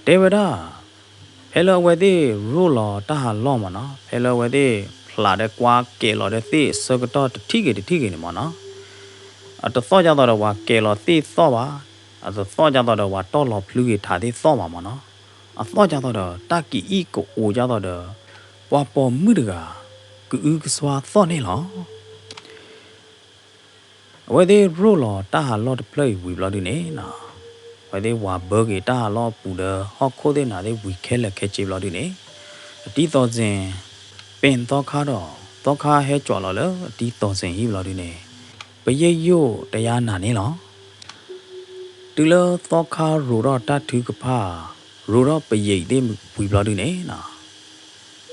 တဲဝဲဒၣ် ဖဲလၢအဝဲသ့ၣ်ရိၣ်လီၤတၢ်ဟးလီၢ်မးနီၤ ဖဲလၢအဝဲသ့ၣ်ဖျးဒီးကွါကဲၤလီၤဒီးသ့ၣ်အဆၢကတီၢ်တထံၣ်ဂ့ၤတထံၣ်ဂ့ၤန့ၣ်မးနီၤ အတသီၣ်ဒ်သိးဒီးပှၤကဲၤလီၤသ့ၣ်သီၣ်ဘၣ်, အတသီၣ်ဒ်သိးဒီးပှၤတီၢ်လီၤဖျုဂ့ၤထးသ့ၣ်သီၣ်ဘၣ်မးနီၤ အသီၣ်ဒ်သိးဒီးတၢ်ကအံၣ်ကအိဒ်သိးဒီး ပှၤပိာ်မုၣ်တဂၤ ကအုကစွါသီၣ်န့ၣ်လီၤ. အဝဲသ့ၣ်ရိၣ်လီၤတၢ်ဟးလီၢ်တဖျၢၣ်အံၤဝံၤဘျီဒုန့ၣ်နီၤ အဝဲသ့ၣ်ဝၤဘၢက့ၤတၢ်ဟးလီၢ်အပူၤဒီးဟီၣ်ခိၣ်သ့ၣ်နၤသ့ၣ်ဝံၤခဲလၢာ်ခဲဆ့ဘျီဒုန့ၣ် အတံၢ်သီၣ်စ့ၣ် ပ့ၣ်သီခါဒီး သီခါဟဲကၠီၤလီၤလၢအတံၢ်သီၣ်စ့ၣ်ဟံၣ်ဘျီဒုန့ၣ် ပယဲၢ်ယိၣ်တယါနၤန့ၣ်လီၤ. တုၤလၢသီခါရိၤထီၣ်တၢ်ထုကဖၣ် ရိၤထီၣ်ပယဲၢ်သ့ၣ်ဝံၤဘျီဒုန့ၣ်နီၤ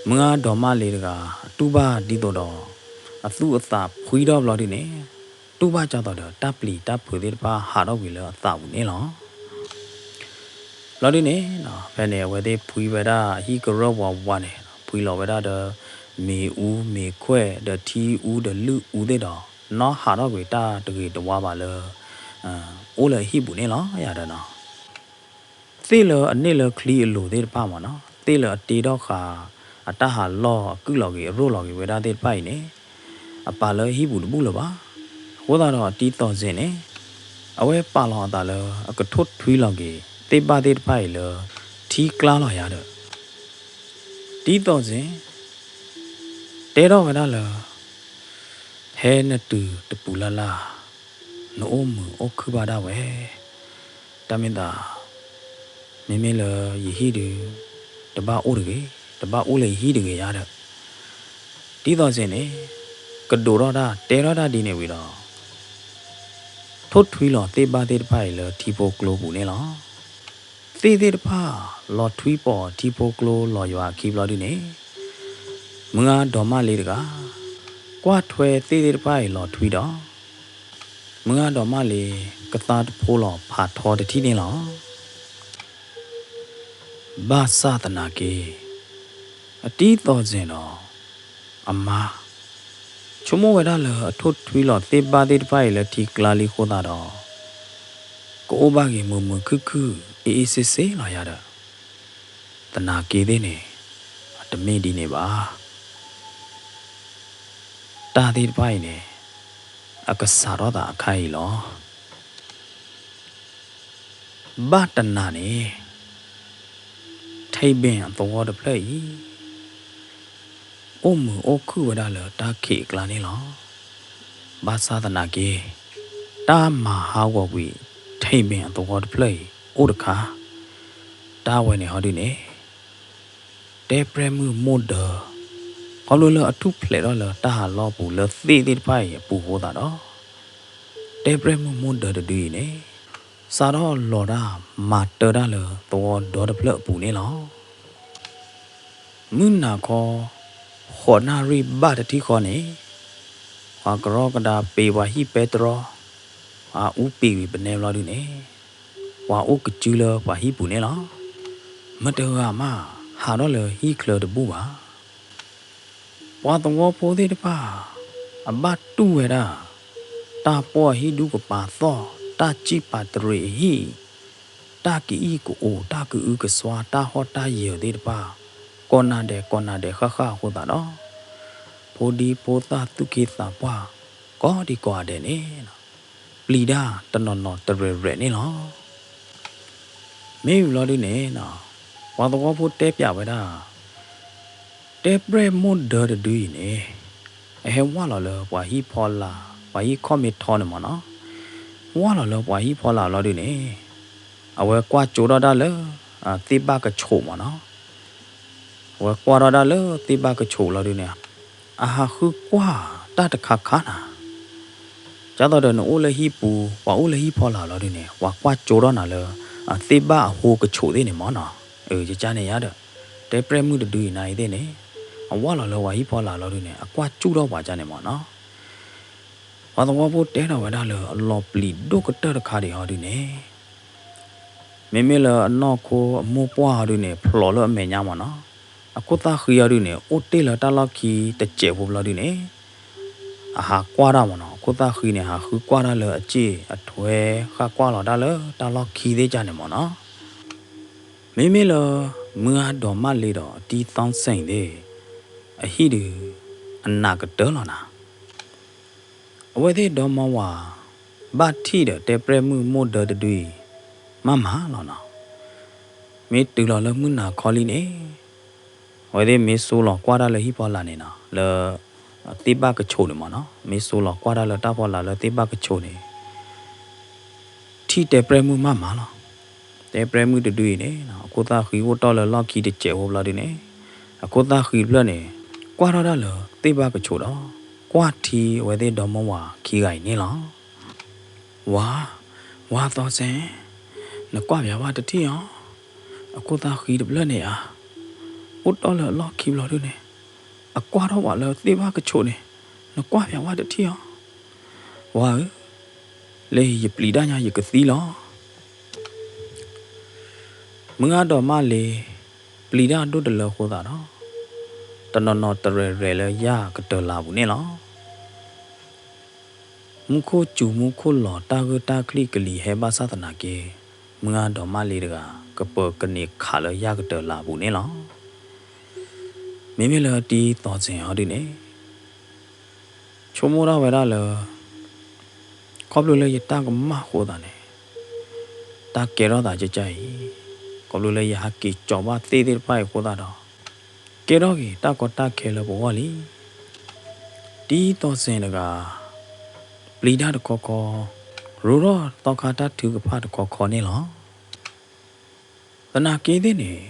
မုၢ်ဂၤဒီးမၣ်လ့ၤတဂၤ အတူၢ်ဘၣ်ဒ်သိးဒီး အသူၣ်အသးဖှံထီၣ်ဘျီဒုန့ၣ် တူၢ်ဘၣ်ကၢ်သိးဒီးတၢ်ပျံၤတၢ်ဖုးသ့ၣ်တဖၣ်ဟးထီၣ်ကွံာ်လၢအသးပူၤန့ၣ်လီၤ. ဘျီဒုန့ၣ်နီၤ ဖဲန့ၣ် အဝဲသ့ၣ်ဖှံဝဲဒၣ်အဟံၣ်ကရၢၢ်ဝးဝးန့ၣ် ဖှံလီၤဝဲဒၣ်ဒီး မ့ၤအူမ့ၤခွဲၣ် ဒီးထံအူဒီးလုၢ်အူသ့ၣ်ဒီး နီၢ်ဟးထီၣ်ကွံာ်တၢ်တဂ့ၤတဝါဘၣ်လၢ အိၣ်လၢအဟံၣ်ပူၤန့ၣ်လီၤ ယၤဒီးနီၤ သ့ၣ်လၢအန့ၢ်လၢချံအလိၤသ့ၣ်တဖၣ်မးနီၤ သ့ၣ်လၢအတ့ထီၣ်ဃာ် အတၢ်ဟးလီၢ်အကုၢ်လီၤက့ၤအရိၣ်လီၤက့ၤဝဲဒၣ်သ့ၣ်တဖၣ်အံၤန့ၣ် အပာ်လၢဟံၣ်ပူၤတဘူၣ်လၢၤဘၣ်. အဃိသတးဒီးအတံၤသီၣ်စ့ၣ်န့ၣ် အဝဲပာ်လီၤအသးလၢအကထိၣ်ထွံလီၤက့ၤ သ့ၣ်ဘၣ်သ့ၣ်တဖၣ်အံၤလၢ ထံကျါလီၤယၤဒီး တံၤသီၣ်စ့ၣ် တဲထီၣ်ဝဲဒၣ်လၢ ဖဲနတုၤတပူၤလၢ်လၢ် နအိၣ်မုာ်အိၣ်ခုၣ်ဘၣ်ဒၣ်ဝဲ, တၢ်မ့ၢ်သး မ့မ့ၢ်လၢယဟံၣ်ဒုး တဘၣ်အိၣ်တဂ့ၤ, တဘၣ်အိၣ်လၢယဟံၣ်တဂ့ၤယါဒီး တံၤသီၣ်စ့ၣ်န့ၣ် ကဒိးထီၣ်တၢ်တဲထီၣ်တၢ်ဒ်န့ၣ်ဝံၤဒီး ထိၣ်ထွံလီၤသ့ၣ်ဘၣ်သ့ၣ်တဖၣ်အံၤလၢထံဖိကျိပူၤန့ၣ်လီၤ. သ့ၣ်သ့ၣ်တဖၣ် လီၤထွံပိာ်ထံဖိကျိလီၤယွၤအခံဘျီဒုန့ၣ် မုၢ်ဂၤဒီးမၢ်လ့တဂၤ ကွၢ်ထွဲသ့ၣ်သ့ၣ်တဖၣ်အံၤလီၤထွံဒီး မုၢ်ဂၤဒီးမၢ်လ့ ကသါတဖိလီၤဖးထီတထံၣ်န့ၣ်လီၤ. ဘၣ်ဆၣ်သနာ်က့ အတံၤသီၣ်စ့ၣ်ဒီး အမါ ဆိကမိၣ်ဝဲဒၣ်လၢအထိၣ်ထွံလီၤသ့ၣ်ဘၣ်သ့ၣ်တဖၣ်အံၤလၢထံကျါလံအဃိသတးဒီး ကအိၣ်ဘၣ်က့ၤမုာ်မုာ်ခုၣ်ခုၣ် အ့ၣ်အ့ၣ်စ့ဆ့လီၤယၤဒီး သနာ်က့သ့ၣ်န့ၣ် အတမ့ၢ်ဒ်န့ၣ်ဘၣ်. တၢ်သ့ၣ်တဖၣ်အံၤန့ၣ် အကစးထီၣ်သးအခါအံၤလီၤ. ဘၣ်တနၤန့ၣ် ထံဘ့ၣ်အသဝီတဖျၢၣ်အံၤ အိၣ်မုာ်အိၣ်ခုၣ်ဝဲဒၣ်လၢတၢ်ခံးအကျါန့ၣ်လီၤ. ဘၣ်ဆၣ်သနာ်က့ တၢ်မၤဟးဂီၤကွံာ် ထံဘ့ၣ်အသဝီတဖျၢၣ်အံၤ အိၣ်တခါ တၢ်ဝဲန့ၣ်ဟီဒုန့ၣ် တဲပြဲၣ်မုၣ်မိၢ်ဒၢ ခီဖျိလၢအထူၣ်ဖျဲးထီၣ်လၢတၢ်ဟးလီၢ်ပူၤလၢသ့ၣ်သ့ၣ်တဖၣ်အံၤအပူၤအဃိသတးဒီး တဲပြဲၣ်မုၣ်မိၢ်ဒၢတဒုအံၤန့ၣ် စးထီၣ်လီၤတၢ်မၤတၢ်တၢ်လၢသဝီဒီတဖျၢၣ်အပူၤန့ၣ်လီၤ. မုၢ်နၤခီ ဃိးနၣ်ရံၣ်ဘၣ်တထံၣ်ဃီန့ၣ် ပှၤကရီကဒါပ့ၤပှၤဟံၣ်ပဲတြီ ပှၤအူပ့ၤဝံၤပနဲဘျီဒုန့ၣ် ပှၤအိၣ်ကစုလၢပှၤဟံၣ်ပူၤန့ၣ်လီၤ. မတဂၤမး ဟးထီၣ်လၢဟံၣ်ချၢတဘူၣ်ဘၣ်. ပှၤသဝီဖိသ့ၣ်တဖၣ် အဘၣ်တူၢ်ဝဲဒၣ် တၢ်ပှီၢ်အဟံၣ်ဒူကပၤသီၣ်, တၢ်စံၣ်ပာ်တရံးအဟံၣ်, တၢ်ကအံၣ်ကအိၣ်, တၢ်ကအုကစွါ, တၢ်ဟီၣ်တၢ်ယၢၤသ့ၣ်တဖၣ် ကိးနၤဒဲးကိးနၤဒဲးဃၣ်ဃၣ်အဃိသတးဒီး ဖိဒံဖိသၣ်သူၣ်က့သးပှၢ် ကိးဒံကိးဂၤဒဲးန့ၣ် ပျံၤတၢ်တနီၤနီၤတရဲၣ်ရဲၣ်န့ၣ်လီၤ. မ့ၢ်ဝံၤလီၤဒုန့ၣ် ပှၤသဝီဖိတဲပၠးဝဲဒၣ် တဲပြဲၣ်မိၢ်ဒၢတဒုအံၤန့ၣ် အဟဲဝၢ်လီၤလၢပှၤဟံၣ်ဖီလာ် ပှၤဟံၣ်ခီၣ်မ့ၢ်ထီန့ၣ်မ့ၢ်နီၤ, ဝၢ်လီၤလၢပှၤဟံၣ်ဖီလာ်လီၤဒုန့ၣ် အဝဲကွၢ်ကၠိထီၣ်တၢ်လၢ သ့ၣ်ဘၣ်ကဆိးမ့ၢ်နီၤ, အဝဲကွၢ်ထီၣ်တၢ်လၢသ့ၣ်ဘၣ်ကဆိးလီၤဒုန့ၣ် အဟးဃုကွၢ်တၢ်တခါခါနၤ ဒ်သိးဒီးနအိၣ်လၢဟံၣ်ပူၤ ပှၤအိၣ်လၢဟံၣ်ဖီလာ်လီၤဒုန့ၣ် ပှၤကွၢ်ကၠိထီၣ်နၤလၢ သ့ၣ်ဘၣ်အဟိကဆိးသ့ၣ်န့ၣ်မ့ၢ်နီၤ, ယကန့ၣ်ယါဒီး တဲပြဲၣ်မုၣ်တဒုအံၤနၤအံၤသ့ၣ်န့ၣ် အဝၢ်လီၤလၢပှၤဟံၣ်ဖီလာ်လီၤဒုန့ၣ် အကွၢ်ကၠူၣ်ထီၣ်ပှၤကန့ၣ်မ့ၢ်နီၤ, ပှၤသဝီဖိတဲထီၣ်ဝဲဒၣ်လၢအလီၤပျံၤဒိၣ်ကတၢၢ်တခါဒံးဟီဒုန့ၣ် မ့မ့ၢ်လၢအနီၢ်ခိအမိၢ်ပှၢ်ဟီဒုန့ၣ် ဖျိးလၢအမဲာ်ညါမ့ၢ်နီၤ, အခိၣ်သၣ်ဃံဟီဒုန့ၣ် အိၣ်တ့ၢ်လၢတၢ်လီၢ်ခံတစဲးဖိဘျီဒုန့ၣ် အဟးကွၢ်တၢ်မ့ၢ်နီၤ, အခိၣ်သၣ်ဃံန့ၣ် ဟးဃုကွၢ်တၢ်လၢအစ့ၣ်အထွဲ ဃၣ်ကွၢ်လီၤတၢ်လၢတၢ်လီၢ်ခံသ့ၣ်ကန့ၣ်မ့ၢ်နီၤ, မ့မ့ၢ်လၢ မုၢ်ဂၤဒီးမၢ်လ့ဒီးတံၤသီၣ်စ့ၣ်သ့ၣ် အဟံၣ်ဒုး အနးကတၢၢ်လီၤနၤ အဝဲသ့ၣ်ဒီမါဝၤ ဘၣ်ထံၣ်ဒီးတဲပြဲၣ်မုၣ်မိၢ်ဒၢတဒုအံၤ မးမးလီၤနီၤ, မ့ၢ်တုၤလီၤလၢမုၢ်နၤခီလံန့ၣ် အဝဲသ့ၣ်မ့ၢ်စိလီၤကွၢ်တၢ်လၢဟံၣ်ဖီလာ်န့ၣ်နီၤ လၢ သ့ၣ်ဘၣ်ကဆိးန့ၣ်မ့ၢ်နီၤ, မ့ၢ်စိလီၤကွၢ်တၢ်လၢတၢ်ဖီလာ်လၢသ့ၣ်ဘၣ်ကဆိးန့ၣ် ထံၣ်တဲပြဲၣ်မုၣ်မးမးလီၤ. တဲပြဲၣ်မုၣ်တဒုအံၤန့ၣ် အခိၣ်သၣ်ဃံအိၣ်တ့ၢ်လၢလီၢ်ခံတစဲးဖိဘျီဒုန့ၣ် အခိၣ်သၣ်ဃံတဖျၢၣ်န့ၣ် ကွၢ်ထီၣ်တၢ်လၢသ့ၣ်ဘၣ်ကဆိးဒီး ကွၢ်ထံဝဲသ့ၣ်ဒီမါဝၤခံဂၤအံၤန့ၣ်လီၤ. ဝၤ, ဝၤသီစ့ၣ်, နကွၢ်ပၠးဝဲတထံၣ်အီၤ, အခိၣ်သၣ်ဃံတဖျၢၣ်န့ၣ်ဧါ, အိၣ်တ့ၢ်လၢအလီၢ်ခံဘျီဒုန့ၣ် အကွၢ်ထီၣ်ပှၤလၢသ့ၣ်ဘၣ်ကဆိးန့ၣ်, နကွၢ်ပၠးဝဲတထံၣ်အီၤ. ဝၤဧၢ, လၢယပျံၤတၢ်ညါယကသံလီၤ. မုၢ်ဂၤဒီးမၢ်လ့ ပျံၤတၢ်ဒိၣ်တလၢအဃိသတးဒီး တနီၤနီၤတရဲၣ်ရဲၣ်လၢယၢ်ကတၢၢ်လၢ်ပူၤန့ၣ်လီၤ. မူခိၣ်စူၤမူခိၣ်လီၤ တၢ်ဂိၢ်တၢ်ချံကလံၤဟဲဘၣ်ဆၣ်သနာ်က့ မုၢ်ဂၤဒီးမၢ်လ့တဂၤ ကပၢၤကန့ၢ်ခးလၢယၢ်ကတၢၢ်လၢ်ပူၤန့ၣ်လီၤ. မ့မ့ၢ်လၢတံၤသီၣ်စ့ၣ်အီၤဒုန့ၣ် ဆိကမိၣ်ထီၣ်ဝဲဒၣ်လၢ ခီဖျိလၢယတၢ်ကမၣ်အဃိသးန့ၣ် တၢ်ကဲထီၣ်သးကကါအံၤ, ခီဖျိလၢယဟးက့ၤကၠီၤဘၣ်သ့ၣ်သ့ၣ်တဖၣ်အံၤအဃိသတးဒီး ကဲထီၣ်က့ၤတၢ်ကီတၢ်ခဲလၢပဂီၢ်လံ. တံၤသီၣ်စ့ၣ်တဂၤ ပျံၤတၢ်တခီခီ, ရိထီၣ်သီခါတၢ်ထုကဖၣ်တခီခီန့ၣ်လီၤ. သနာ်က့သ့ၣ်န့ၣ်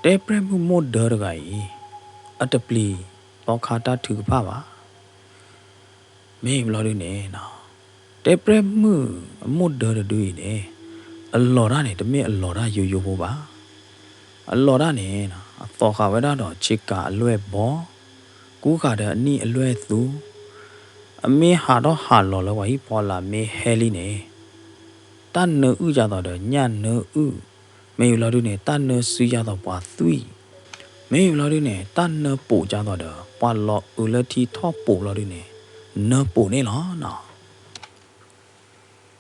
တဲပြဲၢ်မုၣ်မိၢ်ဒၢတဂၤအံၤ အတပျံၤသီခါတၢ်ထုကဖၣ်ဘၣ်. မ့ၢ်ဘျီဒုန့ၣ် တဲပြဲၢ်မုၣ်အမိၢ်ဒၢတဒုအံၤန့ၣ် အလီၢ်တၢ်န့ၣ် တမ့ၢ်အလီၢ်တၢ်ယိယိဖိဘၣ်. အလီၢ်တၢ်န့ၣ် အသီဃာ်ဝဲဒၣ်ဒီးဆ့ကၤအလွဲၢ်ဘီ, ကူဃာ်ဒီးအနံၣ်အလွဲၢ်သူ, အမ့ၢ်ဟးထီၣ်ဟးလီၤလၢပှၤဟံၣ်ဖီလာ်မ့ၢ်ဟဲလံန့ၣ် တၢ်နၢအုၣ်ဒ်သိးဒီးညၣ်နၢအုၣ်, မ့ၢ်ဘျီဒုန့ၣ် တၢ်နၢစူၤဒ်သိးပှၤသွံၣ်, မ့ၢ်ဘျီဒုန့ၣ် တၢ်နၢပိာ်ဒ်သိးဒီး ပှၤလီၤအုးလၢထံထီၣ်ပိာ်ဘျီဒုန့ၣ် နၢပိာ်န့ၣ်လီၤနီၤ.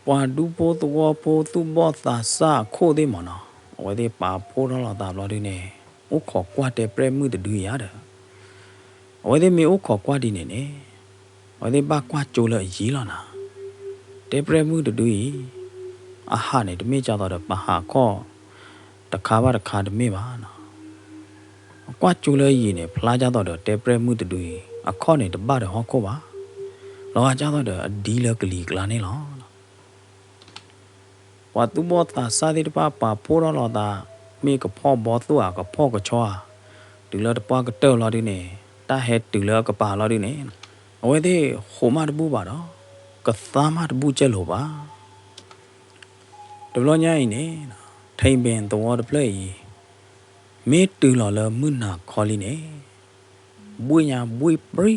ပှၤဒူဖိသဝီဖိသူၣ်ဘီၣ်သးစၢ်အခိၣ်သ့ၣ်မးနီၤ, အဝဲသ့ၣ်ပာ်ဖှိၣ်ထီၣ်လိာ်သးဘျီဒုန့ၣ် အိၣ်ခိးကွၢ်တဲပြဲၢ်မုၣ်တဒုအံၤဧါဒီး အဝဲသ့ၣ်မ့ၢ်အိၣ်ခိးကွၢ်ဒ်န့ၣ်န့ၣ် အဝဲသ့ၣ်ဘၣ်ကွၢ်ကၠိလၢအယံၤလီၤနီၤ. တဲပြဲၢ်မုၣ်တဒုအံၤ အဟးန့ၣ် တမ့ၢ်ဒ်သိးဒီးပဟးခီၣ်တခါဘၣ်တခါတမ့ၢ်ဘၣ်နီၤ. အကွၢ်ကၠိလၢအယံၤန့ၣ် ဖျါဒ်သိးဒီးတဲပြဲၢ်မုၣ်တဒုအံၤ အခီၣ်န့ၣ်တဘၣ်ဒီးဟီၣ်ခိၣ်ဘၣ်, လီၤဂာ်ဒ်သိးဒီးအဒ်လၢကလံၤကျါန့ၣ်လီၤ. ပှၤသူၣ်ဘီၣ်သးစၢ်သ့ၣ်တဖၣ်ပာ်ဖှိၣ်ထီၣ်လိာ်သး, မ့ၢ်ကဖီၣ်ဘီသူၣ်ဧါ ကဖီၣ်ကဆီဧါ, တုၤလၢတပှၢ်ကတၢၢ်လီၤဒုန့ၣ် တၢ်ဟဲတုၤလၢအကပၤလီၤဒုန့ၣ် အဝဲသ့ၣ်ဃိးမးတဘူၣ်ဘၣ်ဒီး ကသါမးတဘူၣ်ကဲလိာ်ဘၣ်. တဘျီညါအံၤန့ၣ် ထံဘ့ၣ်သဝီတဖျၢၣ်အံၤ မ့ၢ်တုၤလီၤလၢမုၢ်နၤခီလံန့ၣ် ဘှ့ၣ်ညါဘှ့ၣ်ပြံ,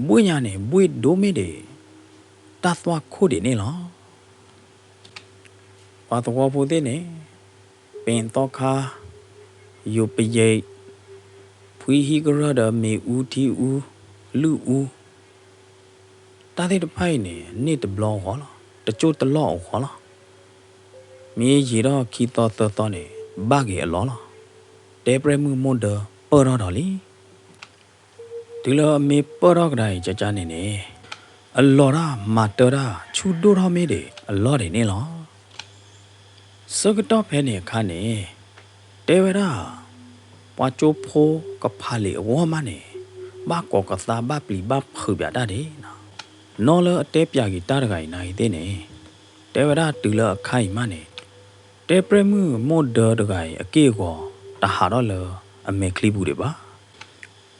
ဘှ့ၣ်ညါန့ၣ် ဘှ့ၣ်ဒိၣ်မ့ၢ်ဒံး တၢ်သွၣ်ခိၣ်ဒံးန့ၣ်လီၤ. ပှၤသဝီဖိသ့ၣ်န့ၣ် ပ့ၤသီခါ, ယိၤပယံၤ, ဖှံဟံၣ်ကရၢၢ်ဒီးမ့ၤအူထံအူ, လုၢ်အူ တၢ်သ့ၣ်တဖၣ်အံၤန့ၣ် န့ၢ်တဘျီအဂီၢ်လီၤ, တကၠိၢ်တလီၢ်အဂီၢ်လီၤ. မ့ၢ်ယံာ်ထီၣ်ခံသီသၢသီန့ၣ် ဘၣ်က့ၤအလီၢ်လီၤ. တဲပြဲၢ်မုၣ်မိၢ်ဒၢပၢၢ်ထီၣ်ဒီးလံ. တုၤလၢအမ့ၢ်ပၢၢ်ထီၣ်ကဒါအံၤကကန့ၣ်န့ၣ် အလီၢ်တၢ်မၤတၢ်တၢ်ဆူၣ်ဒိၣ်ထီၣ်မ့ၢ်ဒံးအလီၢ်ဒံးန့ၣ်လီၤ. ဆၢကတီၢ်ဖဲန့ၣ်အခါန့ၣ် တဲဝဲဒၣ် ပှၤကၠိဖိကဖးလံာ်အဂီၢ်မးန့ၣ် ဘၣ်ကိးကသါဘၣ်ပျံၤဘၣ်ဖုးပၠးတၢ်ဒံးနီၤ. နီၢ်လၢအတဲပၠးက့ၤတၢ်တဂၤအံၤနၤအံၤသ့ၣ်န့ၣ် တဲဝဲဒၣ်တုၤလၢအခါအံၤမးန့ၣ် တဲပြဲၢ်မုၣ်မိၢ်ဒၢတဂၤအံၤအက့ၢ်အဂီၤ တဟးထီၣ်လၢအမဲာ်ချံပူၤဒံးဘၣ်.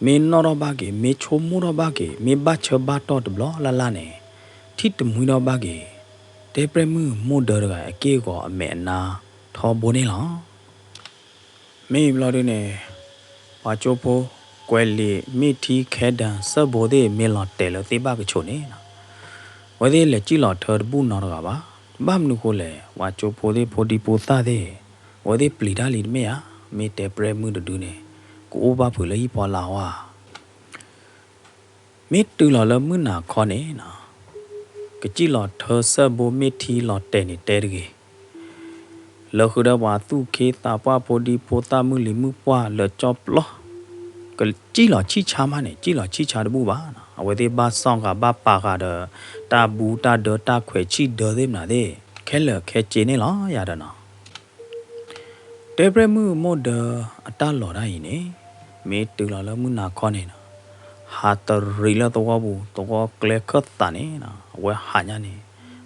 မ့ၢ်နီၣ်ထီၣ်ဘၣ်က့ၤ, မ့ၢ်ဆိကမိၣ်ထီၣ်ဘၣ်က့ၤ, မ့ၢ်ဘၣ်ဆၢဘၣ်တီၢ်တဘျီလၢ်လၢ်န့ၣ် ထံၣ်တမှံထီၣ်ဘၣ်က့ၤ တဲပြဲၢ်မုၣ်မိၢ်ဒၢတဂၤအက့ၢ်အဂီၤအမဲာ်အနါထီဘိန့ၣ်လီၤ. မ့ၢ်ဘျီဒုန့ၣ် ပှၤကၠိဖိ ကွဲးလံာ် မ့ၢ်ထံ ခဲဒၢၣ် စၢၣ်ဘိသ့ၣ် မ့ၢ်လီၤတဲာ်လၢသ့ၣ်ဘၣ်ကဆိးန့ၣ် အဝဲသ့ၣ်လဲၤစံၣ်လီၤထၢတဘူၣ်နီတဂၤဘၣ်. ဘၣ်မနုၤဃိလဲၣ်, ပှၤကၠိဖိသ့ၣ်ဖိဒံဖိသၣ်သ့ၣ် အဝဲသ့ၣ်ပျံၤတၢ်လံတမ့ၢ်ဧါ, မ့ၢ်တဲပြဲၢ်မုၣ်တဒုန့ၣ် ကအိၣ်ဘၣ်ဖုးလၢဟံၣ်ဖီလာ်ဧါ. မ့ၢ်တုၤလီၤလၢမုၢ်နၤခီန့ၣ် ကစံၣ်လီၤထၢစၢၣ်ဘိမ့ၢ်ထံလီၤတဲာ်န့ၣ်တဲတဂ့ၤ လၢဃုာ်ဒီးပှၤသူၣ်က့သးပှၢ်ဖိဒံဖိသၣ်မုၢ်လံၤမုၢ်ပှၢ်လၢကၠီပျီ ကစံၣ်လီၤဆံၣ်ဆါမးန့ၣ် စံၣ်လီၤဆံၣ်ဆါတဘူၣ်ဘၣ်. အဝဲသ့ၣ်ဘၣ်စီၣ်ဃာ်ဘၣ်ပာ်ဃာ်ဒီး တၢ်ဘူးတၢ်ဒၢတၢ်ခွဲးဆံၣ်ဒၢသ့ၣ်မနုၤသ့ၣ် ခဲလၢာ်ခဲဆ့န့ၣ်လီၤယၤဒီးနီၤ. တဲပြဲၢ်မုၣ်မိၢ်ဒၢအတၢ်လီၢ်တၢ်အံၤန့ၣ် မ့ၢ်တုၤလီၤလၢမုၢ်နၤခီန့ၣ် ဟးတရံးလၢသဝီပူၤ သဝီကျဲခၢၣ်သးန့ၣ် အဝဲဟးညါန့ၣ်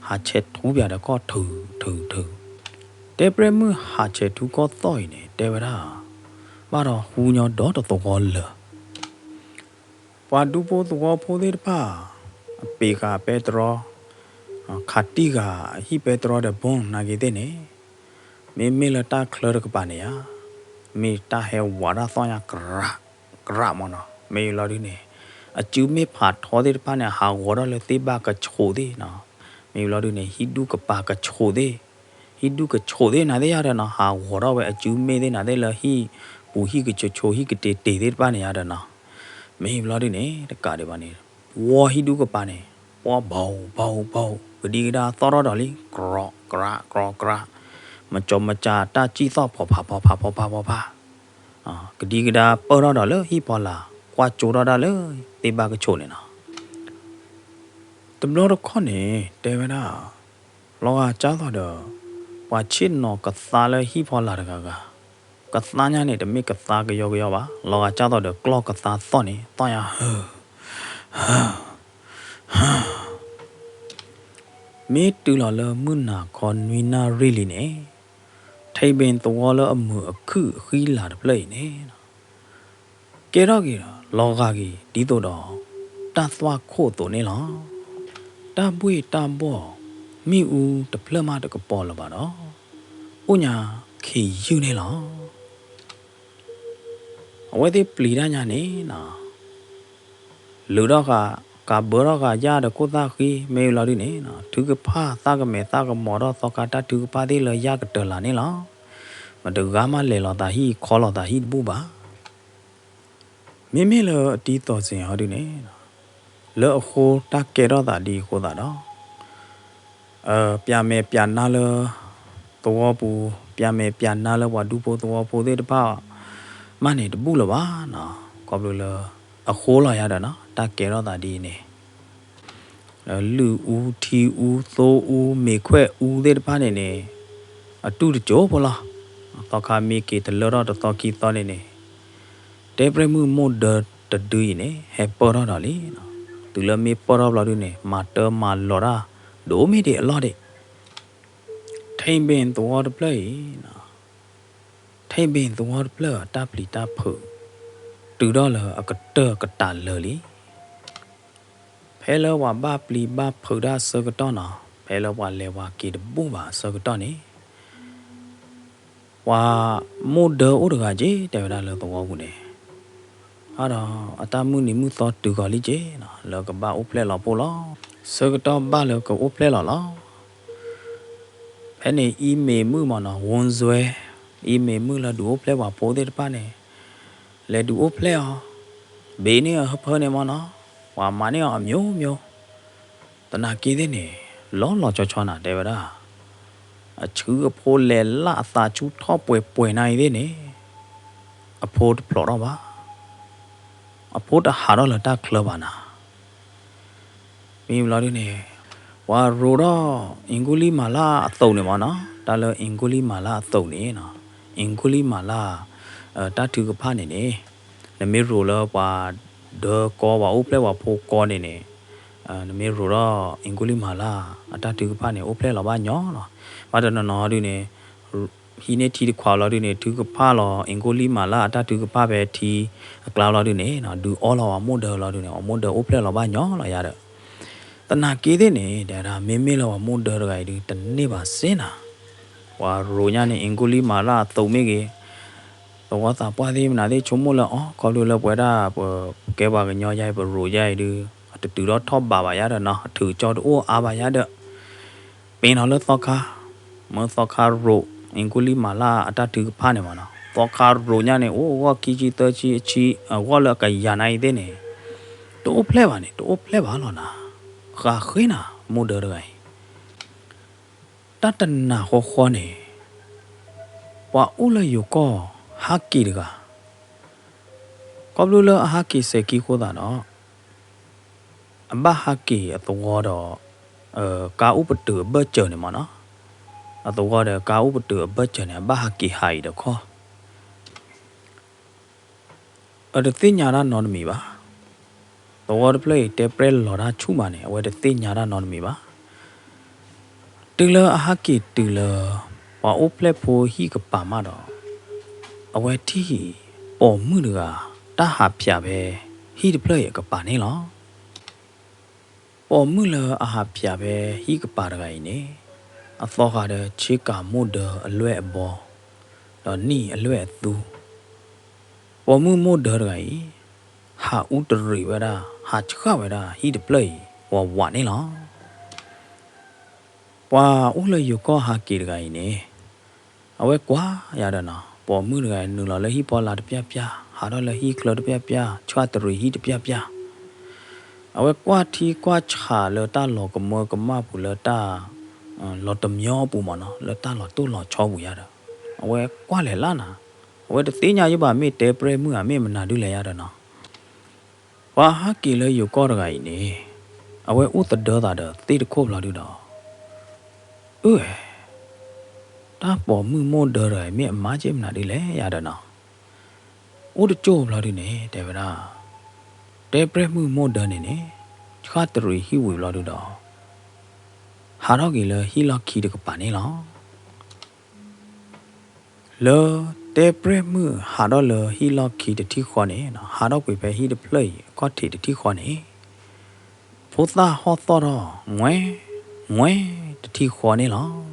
ဟးဆဲးထူပၠးဒီးကီၢ်ထုးထုးထုး. တဲပြဲၢ်မုၣ်ဟးဆဲးထူကီၢ်သီၣ်အံၤန့ၣ် တဲဝဲဒၣ် ဘၣ်ဒီးဟူညီဒီတသဝီလၢာ် ပှၤဒူဖိသဝီဖိသ့ၣ်တဖၣ် အပ့ၤဃာ်ပဲတြီ ခးတံၢ်ဃာ်အဟံၣ်ပဲတြီဒီးဘိၣ်နာ်က့သ့ၣ်န့ၣ် မ့မ့ၢ်လၢတၢ်ချၢတကပၤန့ၣ်ဧါ, မ့ၢ်တၢ်ဟဲဝးတၢ်သီၣ်ညါ ကြး ကြးမးနီၤ. မ့ၢ်ဘျီဒုန့ၣ် အစုမ့ၢ်ဖးထီသ့ၣ်တဖၣ်န့ၣ် ဟးဂီၤထီၣ်လၢသ့ၣ်ဘၣ်ကဆိးသ့ၣ်နီၤ. မ့ၢ်ဘျီဒုန့ၣ် ဟံၣ်ဒူၣ်ကပၤကဆိးသ့ၣ် ဟံၣ်ဒူၣ်ကဆိးသ့ၣ်နၤသ့ၣ်ယၤဒီးနီၤ ဟးဂီၤထီၣ်ဝဲအစုမ့ၢ်သ့ၣ်နၤသ့ၣ်လၢဟံၣ်ပူၤဟံၣ်ကဆိးဆိးဟံၣ်ကတ့ၤတ့ၤသ့ၣ်တဖၣ်န့ၣ်ယၤဒီးနီၤ. မ့ၢ်ဘျီဒုန့ၣ် တကးဒံးဘၣ်န့ၣ် ဝီဟံၣ်ဒူၣ်ကပၤန့ၣ် ပှီၢ်ဘီဘီဘီ ကဒံကဒါသီၣ်ထီၣ်ဒီးလံ ကြး ကြး ကြး ကြး မကၠီမကၠီတၢ်စံၣ်သီၣ်ဖီဖးဖီဖးဖီဖးဖီဖး ကဒံကဒါပၢၢ်ထီၣ်ဒီးလၢဟံၣ်ဖီလာ် ကွၢ်ကၠိထီၣ်ဒၣ်လၢသ့ၣ်ဘၣ်ကဆိးန့ၣ်လီၤ. တဘျီတခီၣ်န့ၣ် တဲဝဲဒၣ် လီၤဂာ်ကၢ်သိးဒီး ပှၤဆ့ၣ်နီၤကသါလၢဟံၣ်ဖီလာ်တဂၤဂၤ, ကသါညါန့ၣ် တမ့ၢ်ကသါကယီကယီဘၣ်, လီၤဂာ်ကၢ်သိးဒီးကျီၢ်ကသါသီၣ်န့ၣ် သီၣ်ညါ မ့ၢ်တုၤလီၤလၢမုၢ်နၤခီနွံနၣ်ရံၣ်လံန့ၣ်, ထံဘ့ၣ်သဝီလၢအမုာ်အခုၣ်အဃံလာ်တဖျၢၣ်အံၤန့ၣ် ကဲထီၣ်က့ၤဒီး လီၤဂာ်က့ၤဒ်သိးဒီး တၢ်သွၣ်ခိၣ်အသိးန့ၣ်လီၤ. တၢ်ဘှ့ၣ်တၢ်ဘှီၣ် မ့ၣ်အူတဖျၢၣ်မးတကပီၤလၢၤဘၣ်ဒီး အိၣ်ညါခ့ယုၢ်န့ၣ်လီၤ. အဝဲသ့ၣ်ပျံၤတၢ်ညါန့ၣ်နီၤ လုာ်ထီၣ်ဃာ် ကးဘၢထီၣ်ဃာ်ယၢ်ဒီးခိၣ်သၣ်ဃံ မ့ၢ်လီၤဒုန့ၣ် ထုကဖၣ်သၣ်ကမဲာ်သၣ်ကမီၤထီၣ်သီခါတၢ်ထုကဖၣ်သ့ၣ်လၢယၢ်ကတၢၢ်လၢ်န့ၣ်လီၤ. မတဂၤမးလဲၤလီၤသးဟံၣ်ခီလီၤသးဟံၣ်တဘူၣ်ဘၣ်. မ့မ့ၢ်လၢအတံၤသီၣ်စ့ၣ်ဟီဒုန့ၣ် လၢအဃိတၢ်ကဲထီၣ်သးဒ်အဃိသတးဒီး ပျၢ်မဲာ်ပျၢ်နါလၢ သဝီပူၤ ပျၢ်မဲာ်ပျၢ်နါလၢပှၤဒူဖိသဝီဖိသ့ၣ်တဖၣ် မးန့ၣ်တဘူၣ်လၢၤဘၣ်နီၤ. ခီဖျိလၢ အဃိလီၤယၤဒီးနီၤ တၢ်ကဲထီၣ်သးဒ်အံၤန့ၣ် လုၢ်အူထံအူသိအူမ့ၤခွဲၣ်အူသ့ၣ်တဖၣ်န့ၣ်န့ၣ် အတူၢ်တစိၢ်ဖိလီၤ. သီခါမ့ၢ်က့ၤတလၢထီၣ်တသီခံသီန့ၣ်န့ၣ် တဲပြဲၢ်မုၢ်မိၢ်ဒၢတဒုအံၤန့ၣ် ဟဲပၢၢ်ထီၣ်ဒီးလံ. တုၤလၢမ့ၢ်ပၢၢ်ထီၣ်ဘျီဒုန့ၣ် မၤတၢ်မၤလီၤတၢ် ဒိၣ်မ့ၢ်ဒံးအလီၢ်ဒံး ထံဘ့ၣ်သဝီတဖျၢၣ်အံၤ ထံဘ့ၣ်သဝီတဖျၢၣ်အတၢ်ပျံၤတၢ်ဖုး တုၤထီၣ်လၢအကတၢၢ်ကတၢၢ်လၢာ်လံ. ဖဲလၢပှၤဘၣ်ပျံၤဘၣ်ဖုးတၢ်အဆၢကတီၢ်နီၤ ဖဲလၢပှၤလဲၤပှၤက့ၤတဘူၣ်ဘၣ်အဆၢကတီၢ်န့ၣ် ပှၤမိၢ်ဒၢအိၣ်တဂၤက့ၤ တဲဝဲဒၣ်လၢသဝီပူၤန့ၣ် အဒီးအတၢ်မုၢ်နံၤမုၢ်သီတုၤဃီၤလံက့ၤနီၤ လၢကဘၣ်အိၣ်ဖျဲၣ်လီၤဖိလီၤ. ဆၢကတီၢ်ဘၣ်လၢကအိၣ်ဖျဲၣ်လီၤလီၤ. ဖဲန့ၣ်အံၤမ့ၢ်မုၢ်မ့ၢ်နီၤ ဝူစွဲ အံၤမ့ၢ်မုၢ်လၢဒုးအိၣ်ဖျဲၣ်ပှၤဖိသ့ၣ်တဖၣ်န့ၣ် လဲၤဒုးအိၣ်ဖျဲၣ်အီၤ ဘ့ၣ်န့ၢ်အဟၢဖၢန့ၣ်မ့ၢ်နီၤ ပှၤမၤန့ၢ်အီၤအမျိုးမျိုး သနာ်က့သ့ၣ်န့ၣ် လီၤလီၤဆီဆီနၤ တဲဝဲဒၣ် အဆှုအဖိလဲၤလၢအသးဆူထီၣ်ပှဲၤပှဲၤနၤအံၤသ့ၣ်န့ၣ် အဖိတဖျိးထီၣ်ဘၣ် အဖိတဟးထီၣ်လၢတၢ်ချၢဘၣ်နၤ မ့ၢ်ဘျီဒုန့ၣ် ပှၤရိးထီၣ် အ့ၣ်ကူလံမၤလၢအသိးန့ၣ်မ့ၢ်နီၤ တၢ်လၢအ့ၣ်ကူလံမၤလၢအသိးန့ၣ် အ့ၣ်ကူလံမၤလၢ တၢ်ထုကဖၣ်န့ၣ်န့ၣ် နမ့ၢ်ရိးလၢပှၤဒၢကီ ပှၤအိၣ်ဖျဲၣ်ပှၤဖိကီန့ၣ်န့ၣ် နမ့ၢ်ရိးထီၣ်အ့ၣ်ကူလံမၤလၢ အတၢ်ထုကဖၣ်န့ၣ် အိၣ်ဖျဲၣ်လီၤဘၣ်ညီလီၤ. ဘၣ်တနီၤနီၤဒုန့ၣ် ဟံးန့ၢ်ထံတခွးလီၤဒုန့ၣ် ထုကဖၣ်လီၤ အ့ၣ်ကူလံမၤလၢအတၢ်ထုကဖၣ်ဖဲထံအကျါလီၤဒုန့ၣ် ဒုးအီလီၤပှၤမိၢ်ဒၢလီၤဒုန့ၣ် ပှၤမိၢ်ဒၢအိၣ်ဖျဲၣ်လီၤဘၣ်ညီလီၤယၤဒီး သနာ်က့သ့ၣ်န့ၣ် တဲဝဲဒၣ် မ့မ့ၢ်လၢပှၤမိၢ်ဒၢတဂၤအံၤဒု တန့ၢ်ဘၣ်စ့နၤ ပှၤရိးညါန့ၣ် အ့ၣ်ကူလံမၤလၢအသိးမ့ၢ်ဂ့ၤ သဝီသးပှၢ်သ့ၣ်မနုၤသ့ၣ် ဆိကမိၣ်လၢအီၤ ခီဖျိလၢပဝဲဒၣ် ပကဲပှၤကညီယါအံၤ ပရိးယါအံၤဒု အတတုၤထီၣ်ထီၣ်ဘးဘၣ်ယါဒီးနီၤ အထုးကၠီတအိၣ်အါဘၣ်ယါဒီး ပ့ၤနီၤလၢသီခါ မ့ၢ်သီခါရိး အ့ၣ်ကူလံမၤလၢအတၢ်ထုကဖၣ်န့ၣ်မ့ၢ်နီၤ သီခါရိးညါန့ၣ် အိၣ်ဂီၢ်ခံဆံသၢဆံအဆံ အဂီၢ်လၢအကယၤနၤအံၤသ့ၣ်န့ၣ် တအိၣ်ဖျဲၣ်ဘၣ်န့ၣ် တအိၣ်ဖျဲၣ်ဘၣ်လီၤနၤ ဃးဃ့နၤ မိၢ်ဒၢတဂၤအံၤ တၢ်တနၤဃီဃီန့ၣ် ပှၤအိၣ်လၢယိၤကီၢ်ဟးက့ၤတဂၤ ခီဖျိလၢအဟးက့ၤစဲၤခံဃိသးဒီး အဘၣ်ဟးက့ၤအသဝီဒီး ကါအိၣ်ပတုာ်အဘၢၣ်စၢၤန့ၣ်မ့ၢ်နီၤ အသဝီဒီးကါအိၣ်ပတုာ်အဘၢၣ်စၢၤန့ၣ် အဘၣ်ဟးက့ၤဟးအံၤဒီးခီ အတသ့ၣ်ညါတၢ်နီတမံၤဘၣ်. သဝီတဖျၢၣ်အံၤ တဲပြဲၢ်လီၤတၢ်ဆူၣ်မးန့ၣ် အဝဲတသ့ၣ်ညါတၢ်နီတမံၤဘၣ်. တုၤလၢအဟးက့ၤတုၤလၢ ပှၤအိၣ်ဖျဲၣ်ဖိဟံၣ်ကပၤမးဒီး အဝဲထံၣ်ပိာ်မုၣ်တဂၤ တၢ်ဟးဖၠးဖဲဟံၣ်တဖျၢၣ်အံၤအကပၤန့ၣ်လီၤ. ပိာ်မုၣ်လၢအဟးဖၠးဖဲဟံၣ်ကပၤတဂၤအံၤန့ၣ် အသီဃာ်ဒီးဆ့ကၤမိၢ်ဒၢအလွဲၢ်အဘီ ဒီးနံၣ်အလွဲၢ်အသူ ပိာ်မုၣ်မိၢ်ဒၢတဂၤအံၤ ဟးအူတရံးဝဲဒၣ် ဟးဆှၣ်ဝဲဒၣ်ဟံၣ်တဖျၢၣ်အံၤ ဝးဝးန့ၣ်လီၤ. ပှၤအိၣ်လၢယိၤကီၢ်ဟးက့ၤတဂၤအံၤန့ၣ် အဝဲကွၢ်ယၤဒီးနီၤ ပိာ်မုၣ်တဂၤအံၤ နုာ်လီၤလၢဟံၣ်ဖီလာ်တပျၢ်ပျၢ် ဟးထီၣ်လၢဟံၣ်ချၢတပျၢ်ပျၢ် ဆှၣ်တရံးဟံၣ်တပျၢ်ပျၢ် အဝဲကွၢ်ထံကွၢ်ဆးလၢတၢ်လီၤကမၢကမၣ်ပူၤလၢတၢ် လီၤတမံၤပူၤမ့ၢ်နီၤ လၢတၢ်လီၤတိၢ်လီၤဆီပူၤယၤဒီး အဝဲကွၢ်လဲၤလၢ်နၤ အဝဲတသ့ၣ်ညါယဘၣ်မ့ၢ်တဲပြဲၢ်မုၣ်ဧါ မ့ၢ်မနုၤဒုလဲၣ်ယၤဒီးနီၤ. ပှၤဟးက့ၤလၢယိၤကီၢ်တဂၤအံၤန့ၣ် အဝဲအိၣ်သဒၢသးဒီးသ့ၣ်တခိၣ်ဘျီဒုဒီး, အၢ တၢ်ပိာ်မုၣ်မိၢ်ဒၢတဂၤအံၤ မ့ၢ်အမါက့ၢ်မနုၤဒုလဲၣ်ယၤဒီးနီၤ. အိၣ်တကၠိၢ်ဘျီဒုန့ၣ် တဲဝဲဒၣ် တဲပြဲၢ်မုၣ်မိၢ်ဒၢန့ၣ်န့ၣ် ဆှၣ်တရံးဟံၣ်ဝံၤဘျီဒုဒီး ဟးထီၣ်က့ၤလၢဟံၣ်လီၢ်ခံတကပၤန့ၣ်လီၤ. လၢတဲပြဲၢ်မုၣ်ဟးထီၣ်လၢဟံၣ်လီၢ်ခံတထံၣ်ဃီန့ၣ်, ဟးထီၣ်ကွံာ်ဖဲဟံၣ်တဖျၢၣ်အံၤအခီၣ်ထံးတထံၣ်ဃီန့ၣ်, ဖိသၣ်ဟီၣ်သီၣ်ထီၣ် ငွဲ, ငွဲတထံၣ်ဃီန့ၣ်လီၤ.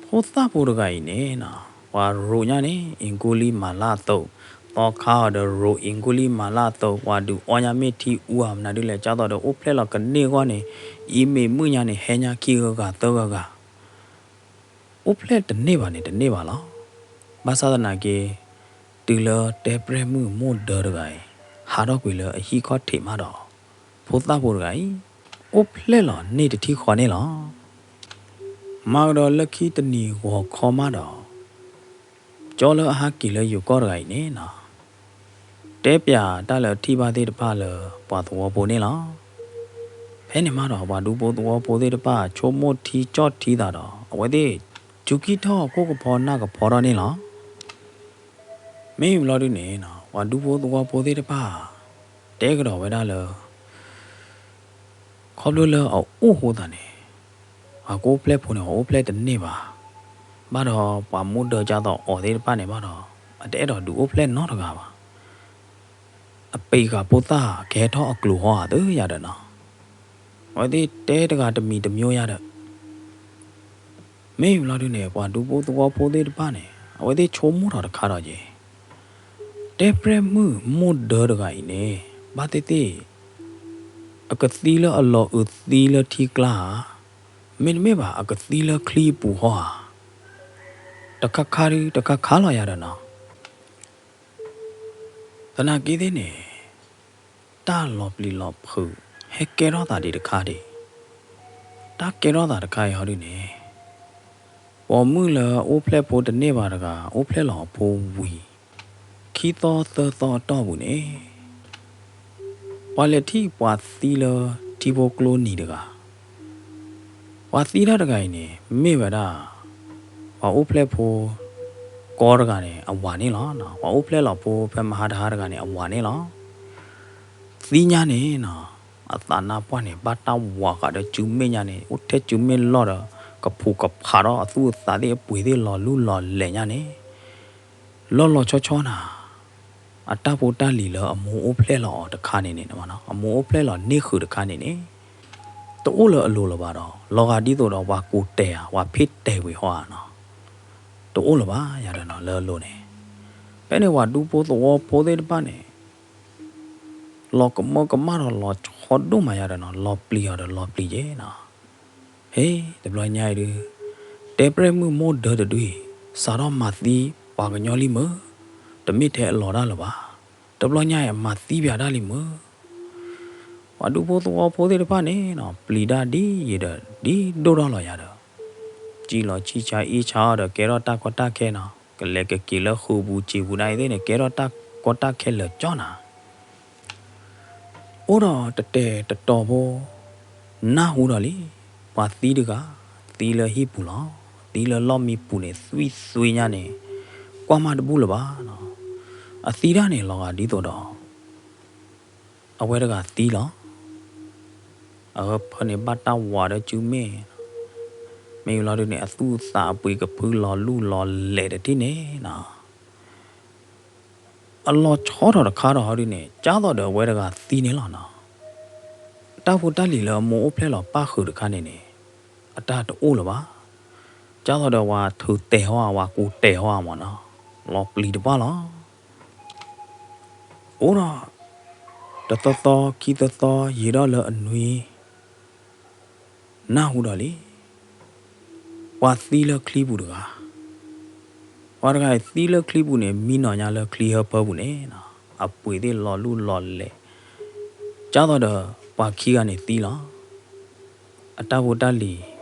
ဖိသၣ်ဖိတဂၤအံၤန့ၣ်, ပှၤရိးညါန့ၣ် အ့ၣ်ကူလံမၤလၢအသိး, သီခါအီၤဒီးရိးအ့ၣ်ကူလံမၤလၢအသိး, ပှၤဒုးအီညါမ့ၢ်ထံအူဧါ မနုၤဒုလဲၣ် ကၢ်သိးဒီးအိၣ်ဖျဲၣ်လီၤကန့ၢ်အဂီၢ်န့ၣ်, အံၤမ့ၢ်မုၣ်ညါန့ၣ် ဟဲညါခံဂၤဂၤသၢဂၤဂၤ အိၣ်ဖျဲၣ်တန့ၢ်ဘၣ်န့ၣ်တန့ၢ်ဘၣ်လီၤ. ဘၣ်ဆၣ်သနာ်က့, တုၤလၢတဲပြဲၢ်မုၣ်မိၢ်ဒၢတဂၤအံၤ ဟးထီၣ်ကွံာ်လၢအဟံၣ်ခီၣ်ထံးမးဒီး, ဖိသၣ်ဖိတဂၤအံၤ အိၣ်ဖျဲၣ်လီၤန့ၢ်တထံၣ်ဃီန့ၣ်လီၤ. မၤကဒီးလၢခံတနံၤဂီၤခီမးဒီး, ကၠီလၢအဟးက့ၤလၢယိၤကီၢ်တဂၤအံၤန့ၣ်နီၤ, တဲပၠးတၢ်လၢထံၣ်ဘၣ်သ့ၣ်တဖၣ်လၢပှၤသဝီဖိန့ၣ်လီၤ. ဖဲန့ၣ်မးဒီး ပှၤဒူဖိသဝီဖိသ့ၣ်တဖၣ် ဆိကမိၣ်ထံကၠီၣ်ထံသးဒီး အဝဲသ့ၣ် စူၤကံၢ်ထီၣ်ခိၣ်ကဖီနၢ်ကဖီထီၣ်န့ၣ်လီၤ. မ့ၢ်ဘျီဒုန့ၣ် ပှၤဒူဖိသဝီဖိသ့ၣ်တဖၣ် တဲကဒီးဝဲဒၣ်လၢ ခီဖျိလၢအအိၣ်ဃိသးန့ၣ်, ပှၤကအိၣ်ဖျဲၣ်ဖိန့ၣ် အအိၣ်ဖျဲၣ်တန့ၢ်ဘၣ်. ဘၣ်ဒီးပှၤမိၢ်ဒၢကၢ်သိးအီၤသ့ၣ်တဖၣ်န့ၣ်ဘၣ်ဒီး, အတအဲၣ်ဒိးဒုးအိၣ်ဖျဲၣ်နီတဂၤဘၣ်. အပ့ၤဃာ်ဖိသၣ်ကဟဲထီၣ်အကျိၤဟီဧါသ့ၣ်ယၤဒီးနီၤ, အဝဲသ့ၣ်တဲတဂၤတမံၤတမံၤယၤဒီး မ့ၢ်ဘျီဒုန့ၣ် ပှၤဒူဖိသဝီဖိသ့ၣ်တဖၣ်န့ၣ် အဝဲသ့ၣ်ဆိကမိၣ်ထီၣ်တခါဒီးက့ၤ, တဲပြဲၢ်မုၣ်မိၢ်ဒၢတဂၤအံၤန့ၣ် ဘၣ်သ့ၣ်သ့ၣ် အကသံလၢအလီၤအုးသံလၢထံကျါဧါ, မ့တမ့ၢ်ဘၣ် အကသံလၢချံအပူၤဟီဧါ, တခါခါဒု တခါခါလီၤယၤဒီးနီၤ. သနာ်က့သ့ၣ်န့ၣ် တၢ်လီၤပျံၤလီၤဖုး ဟဲကဲထီၣ်သးဒံးတခါဒံး, တၢ်ကဲထီၣ်သးတခါအံၤဟီဒုန့ၣ်, ပိာ်မုၣ်လၢအအိၣ်ဖျဲၣ်ဖိတန့ၢ်ဘၣ်တဂၤ အိၣ်ဖျဲၣ်လီၤအဖိဝံၤ ခံသီသၢသီအတီၢ်ပူၤန့ၣ် ပှၤလဲၤထံၣ်ပှၤသံလၢထံဖိကျိနံၤတဂၤ, ပှၤသံတၢ်တဂၤအံၤန့ၣ် မ့ၢ်ဝဲဒၣ် ပှၤအိၣ်ဖျဲၣ်ဖိ ကီတဂၤန့ၣ် အဝၤန့ၣ်လီၤ. ပှၤအိၣ်ဖျဲၣ်လီၤဖိဖဲမဟါတဟါတဂၤန့ၣ် အဝၤန့ၣ်လီၤ. သံညါန့ၣ်နီၤ, အသးနါပှၢ်န့ၣ် ဘၣ်တၢ်ဝးဃးဒီးစုမ့ၣ်ညါန့ၣ် အိၣ်ထဲစုမ့ၣ်လီၢ်ဒီး ကဖူးကဖးဒီးအသူၣ်အသးသ့ၣ်အပှ့ၤသ့ၣ်လီၤလူၢ်လီၤလဲၢ်ညါန့ၣ် လီၢ်လီၤဆီဆီနၤ, အတၢ်ဖိတၢ်လံၤလၢအမိၢ်အိၣ်ဖျဲၣ်လီၤအီၤတခါန့ၣ်န့ၣ်, အမိၢ်အိၣ်ဖျဲၣ်လီၤန့ၢ်ဃုာ်တခါန့ၣ်န့ၣ် တအိၣ်လၢအလိၤလၢၤဘၣ်ဒီး လီၤဂာ်ဒ်သိးဒီးပှၤကူးတဲာ်ဧါ, ပှၤဖ့ၣ်တဲာ်ဝံၤဟီဧါနီၤ, တအိၣ်လၢၤဘၣ်ယၤဒီးနီၤ လၢအလိၤန့ၣ်. ဖဲန့ၣ်ပှၤဒူဖိသဝီဖိသ့ၣ်တဖၣ်န့ၣ် လီၤကမၢကမၣ်ဒီးလီၤဆီဒိၣ်မးယၤဒီးနီၤ, လီၤပျံၤအီၤဒီးလီၤပျံၤက့ၤနီၤ. ဟ့ၣ် တဘျီညါအံၤဒု တဲပြဲၢ်မုၣ်မိၢ်ဒၢတဒုအံၤ စးထီၣ်မၤသံပှၤကညီလံမုၢ်, တမ့ၢ်ထဲအလီၤတၢ်လၢၤဘၣ်, တဘျီညါအံၤအမၤသံပၠးတၢ်လံမုၢ်. ပှၤဒူဖိသဝီဖိသ့ၣ်တဖၣ်န့ၣ်နီၤ ပျံၤတၢ်ဒ်ယံာ်ဒီး ဒ်ဒိၣ်ထီၣ်လီၤယၤဒီး စံၣ်လီၤဆံၣ်ဆါအ့ၣ်ဆါအီၤဒီး ကဲထီၣ်တၢ်ကီတၢ်ခဲနီၤ, ကလဲၤကက့ၤလၢဃုာ်ပူၤစံာ်ပူၤဒၣ်အံၤသ့ၣ်န့ၣ် ကဲထီၣ်တၢ်ကီတၢ်ခဲလၢာ်ကၠီနၤ. အိၣ်ဒီးတတဲာ်တတီၤဖိ နၢ်ဟူဒီးလံ, ပှၤသံတဂၤ သံလၢဟံၣ်ပူၤလီၤ, သံလၢလီၢ်မံပူၤန့ၣ် သွံၣ်သွံၣ်ညါန့ၣ် ကွၢ်မးတဘူၣ်လၢၤဘၣ်နီၤ. အသံတၢ်န့ၣ် လီၤဂာ်ဒ်သိးဒီး အဝဲတဂၤသံလီၤ. အဝဲဖၢန့ၣ်ဘၣ်တၢ်ဝးဒီးစုမ့ၣ်, မ့ၢ်လီၤဒုန့ၣ် အသူၣ်အသးအပှ့ၤကဖုလီၤလူၢ်လီၤလဲၢ်တထံၣ်န့ၣ်နီၤ. အလီၤဆီထီၣ်တခါဒီးဟီဒုန့ၣ် ကၢ်သိးဒီးအဝဲတဂၤသံန့ၣ်လီၤနီၤ. တၢ်ဖိတၢ်လံၤလၢအမိၢ်အိၣ်ဖျဲၣ်လီၤပၣ်ဃုာ်တခါန့ၣ်န့ၣ် အတၢ်တအိၣ်လၢၤဘၣ်. ကၢ်သိးဒီးဝၤထုးတဲာ်ဟီဧါ ဝၤကူးတဲာ်ဟီဧါမၢ်နီၤ, လီၤပျံၤတပှၢ်လီၤ. အိၣ်ဒီး တသီသီခံသီသီ ယံာ်ဒီးလၢအနွံ နၢ်ဟူဒီးလံ, ပှၤသံလၢချံပူၤတဂၤ, ပှၤတဂၤအံၤသံလၢချံပူၤန့ၣ် မံနီၤညါလၢချံဟၢဖၢပူၤန့ၣ်နီၤ, အပှ့ၤသ့ၣ်လီၤလူၢ်လီၤလဲၢ်, ကၢ်သိးဒီးပှၤခံဂၤန့ၣ်သံလီၤ. အတၢ်ဖိတၢ်လံၤ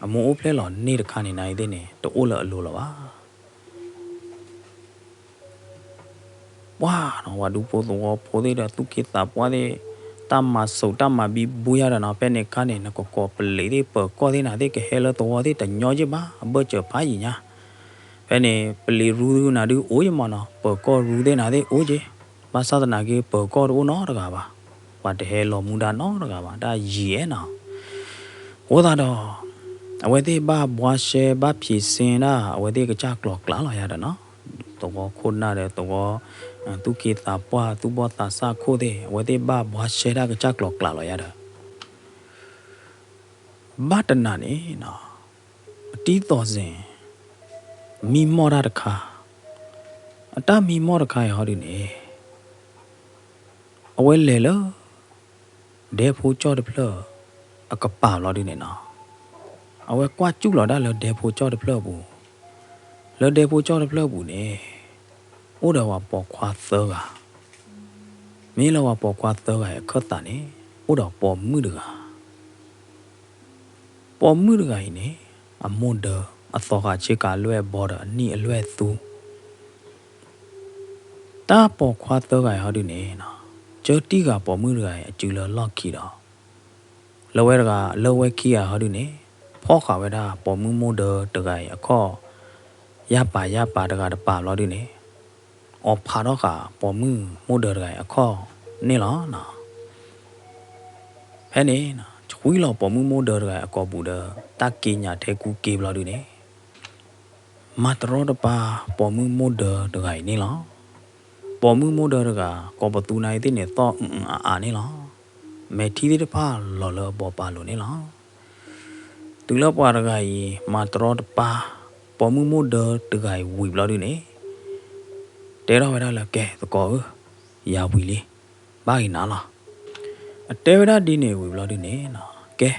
အမိၢ်အိၣ်ဖျဲၣ်လီၤန့ၢ်တခါန့ၣ် နၤအံၤသ့ၣ်န့ၣ် တအိၣ်လၢအလိၤလၢၤဘၣ်. ပှၢ်နီၤ ပှၤဒူဖိသဝီဖိသ့ၣ်ဒီးသူၣ်က့သးပှၢ်သ့ၣ် တၢ်မၤစိးတၢ်မၤဘံဘူယၤဒီးနီၤ ဖဲန့ၣ်အခါန့ၣ် နကကိးပလံၤသ့ၣ်ပၢၤကီၢ်သ့ၣ်နၤသ့ၣ် ကဟဲလၢသဝီသ့ၣ်တညီက့ဘၣ် အဘၢၣ်စၢၤဖးယံၤညါ. ဖဲန့ၣ် ပလံၤရူနၤဒုအိၣ်ယမၢ်နီၤ ပၢၤကီၢ်ရူသ့ၣ်နၤသ့ၣ်အိၣ်က့, ဘၣ်ဆၣ်သနာ်က့ ပၢၤကီၢ်တအိၣ်နီတဂၤဘၣ်. ပှၤတဟဲလီၤမူဒါနီတဂၤဘၣ် တၢ်ယံၤအဲၣ်နီၤ. အဃိသတးဒီး အဝဲသ့ၣ်ဘၣ်ဘှါရှဲဘၣ်ဖံးစ့ဒၣ် အဝဲသ့ၣ်ကစၢ်ကျိၤကျးလီၤယၤဒီးနီၤ, သဝီခိၣ်နၢ်ဒီးသဝီ သူၣ်က့သးပှၢ်သူၣ်ဘီၣ်သးစၢ်ခိၣ်သ့ၣ် အဝဲသ့ၣ်ဘၣ်ဘှါရှဲဒၣ်ကစၢ်ကျိၤကျးလီၤယၤဒီး ဘၣ်တနၤန့ၣ်နီၤ အတံၤသီၣ်စ့ၣ် မံမီၢ်တၢ်တခါ, အတၢ်မံမီၢ်တခါအံၤဟီဒုန့ၣ် အဝဲလဲၤလၢ ဒဲဖိကၠီၣ်တဖျၢၣ် အကပၤဘျီဒုန့ၣ်နီၤ, အဝဲကွၢ်စူၣ်လီၤဒၣ်လၢဒဲဖိကၠီၣ်တဖျၢၣ်အပူၤ, လၢဒဲဖိကၠီၣ်တဖျၢၣ်အပူၤန့ၣ် အိၣ်ဒီးပှၤပိာ်ခွါသၢဂၤ, မ့ၢ်လၢပှၤပိာ်ခွါသၢဂၤအံၤအခၢၣ်သးန့ၣ် အိၣ်ဒီးပိာ်မုၣ်တဂၤ ပိာ်မုၣ်တဂၤအံၤန့ၣ် အမိၢ်ဒၢ အသီဃာ်ဆ့ကၤအလွဲၢ်အဘီဒီးအနံၣ်အလွဲၢ်သူ, တၢ်ပိာ်ခွါသၢဂၤအံၤဟီဒုန့ၣ် ကၢတံၢ်ဂၤပိာ်မုၣ်တဂၤအံၤအစုလၢလီၢ်ခံဒီး လၢဝဲတဂၤ လၢဝဲခံဂၤဟီဒုန့ၣ် ဖီၣ်ဃာ်ဝဲဒၣ်ပိာ်မုၣ်မိၢ်ဒၢတဂၤအံၤအခီၣ် ယၢ်ပာ်ယၢ်ပာ်တဂၤတပၤဘျီဒုန့ၣ် အီၣ်ဖးထီၣ်ဃာ်ပိာ်မုၣ်မိၢ်ဒၢတဂၤအံၤအခီၣ်န့ၣ်လီၤ. ဖဲန့ၣ် ဆှံလီၤပိာ်မုၣ်မိၢ်ဒၢတဂၤအံၤအကိာ်ပူၤဒီး တၢ်က့ညးထဲကူက့ဘျီဒုန့ၣ် မၤတရီတပါပိာ်မုၣ်မိၢ်ဒၢတဂၤအံၤန့ၣ်လီၤ. ပိာ်မုၣ်မိၢ်ဒၢတဂၤ ကိးပသူနၤအံၤသ့ၣ်န့ၣ် သီၣ်အအါအါန့ၣ်လီၤ. မဲာ်ထံသ့ၣ်တဖၣ်လီၤလၢအဘီပာ်လိၤန့ၣ်လီၤ. တုၤလၢပှၤတဂၤအံၤ မၤတရီတပါ ပိာ်မုၣ်မိၢ်ဒၢတဂၤအံၤဝံၤဘျီဒုန့ၣ် တဲထီၣ်ဝဲဒၣ်လၢ ကဲသကိးဧၢ, ယၤဝံၤလံ, ဘၣ်ဂ့ၤနၤလီၤ. အတဲဝဲဒၣ်ဒ်န့ၣ်ဝံၤဘျီဒုန့ၣ် ကဲ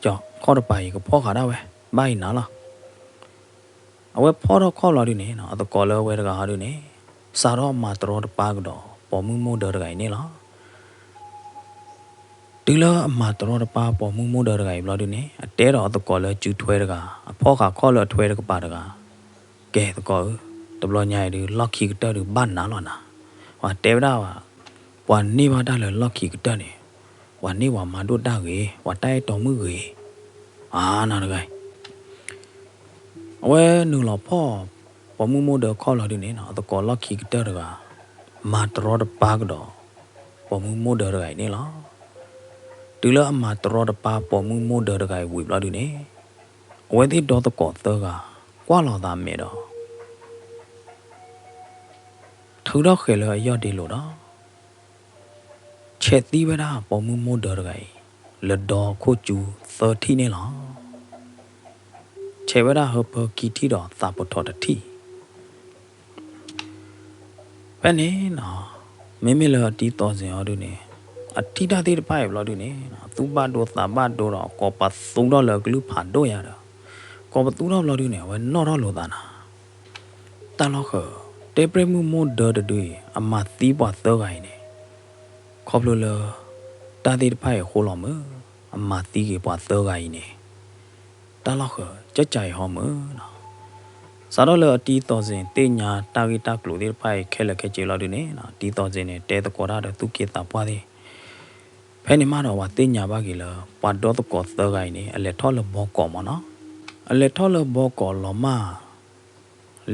ကၠီ ခီၣ်တပၤအံၤကဖီၣ်ဃာ်ဒၣ်ဝဲ, ဘၣ်ဂ့ၤနၤလီၤ. အဝဲဖီၣ်ထီၣ်ခီၣ်ဘျီဒုန့ၣ် အသကိးလၢအဝဲတဂၤဟီဒုန့ၣ် စးထီၣ်မၤတရီတပါကဒီး ပိာ်မုၣ်မိၢ်ဒၢတဂၤအံၤန့ၣ်လီၤ. တုၤလၢအမၤတရီတပါပိာ်မုၣ်မိၢ်ဒၢတဂၤအံၤဘျီဒုန့ၣ် အတဲဒီးအသကိးလၢစုထွဲတဂၤ အဖီၣ်ဃာ်ခီၣ်လၢအထွဲတကပၤတဂၤ, ကဲသကိးဧၢ, တဘျီညါအံၤဒုး လီၢ်ခံကတၢၢ်ဒုးဘၣ်နၤလီၤနၤ, ပှၤတဲဝဲဒၣ်ဘၣ် ပှၤန့ၢ်ဘၣ်တၢ်လၢလီၢ်ခံကတၢၢ်န့ၣ် ပှၤန့ၢ်ပှၤမၤဒိၣ်တၢ်ဂ့ၤ, ပှၤတၢ်အဲၣ်တီမုၣ်ဂ့ၤ, အါနၤတဂၤအံၤ အဝဲနုာ်လီၤဖီၣ် ပိာ်မုၣ်မိၢ်ဒၢခီၣ်လီၤဒုန့ၣ် အသကိးလီၢ်ခံကတၢၢ်တဂၤ မၤတရီတပါကဒီး ပိာ်မုၣ်မိၢ်ဒၢတဂၤအံၤန့ၣ်လီၤ. တုၤလၢအမၤတရီတပါပိာ်မုၣ်မိၢ်ဒၢတဂၤအံၤဝံၤဘျီဒုန့ၣ် အဝဲသ့ၣ်ဒီသကိးသၢဂၤ ကွၢ်လီၤသးမဲာ်ဒီး ထုးထီၣ်ဃဲၤလၢအယီၢ်ဒ့လိၤဒီး ဆဲးသံဝဲဒၣ်ပိာ်မုၣ်မိၢ်ဒၢတဂၤအံၤ လၢဒီခိၣ်ကၠူသၢထံၣ်န့ၣ်လီၤ. ဆဲးဝဲဒၣ်ဟၢဖၢခံထံၣ်ဒီးသးပထီၣ်တထံၣ် ဖဲန့ၣ်နီၤ မ့မ့ၢ်လၢအတံၤသီၣ်စ့ၣ်အီၤဒုန့ၣ် အထံၣ်တၢ်သ့ၣ်တဖၣ်အံၤဘျီဒုန့ၣ် သူၣ်ဘၣ်ဒိသးဘၣ်ဒိဒီး ကိးပသူထီၣ်လၢအကလုၢ်ဖးဒိၣ်ယၤဒီး ကိးပသူထီၣ်ဘျီဒုန့ၣ် အဝဲနီၣ်ထီၣ်လိာ်သးနၤ တၢ်လီၢ်ဃၢၤ တဲပြဲၢ်မုၣ်မိၢ်ဒၢတဒုအံၤ အမၤသံပှၤသၢဂၤအံၤန့ၣ် ခီဖျိလၢ တၢ်သ့ၣ်တဖၣ်အံၤအဃိလီၤမုၢ် အမၤသံက့ၤပှၤသၢဂၤအံၤန့ၣ် တၢ်လီၢ်ဃၢၤ ကၠၢ်ကၠၢ်အံၤဟီမုၢ်နီၤ. စးထီၣ်လၢအတံၤသီၣ်စ့ၣ်သ့ၣ်ညါတၢ်ဂ့ၢ်တၢ်ကျိၤသ့ၣ်တဖၣ်အံၤခဲလၢာ်ခဲဆ့လီၤဒုန့ၣ် တံၤသီၣ်စ့ၣ်န့ၣ် တဲသကိးတၢ်ဒီးသူၣ်က့သးပှၢ်သ့ၣ် ဖဲန့ၣ်မးဒီးပှၤသ့ၣ်ညါဘၣ်က့ၤလၢ ပှၤဒီသကိးသၢဂၤအံၤန့ၣ် အလဲၤထီၣ်လၢဘီကီးမးနီၤ. အလဲၤထီၣ်လၢဘီကီးလီၤမၢ်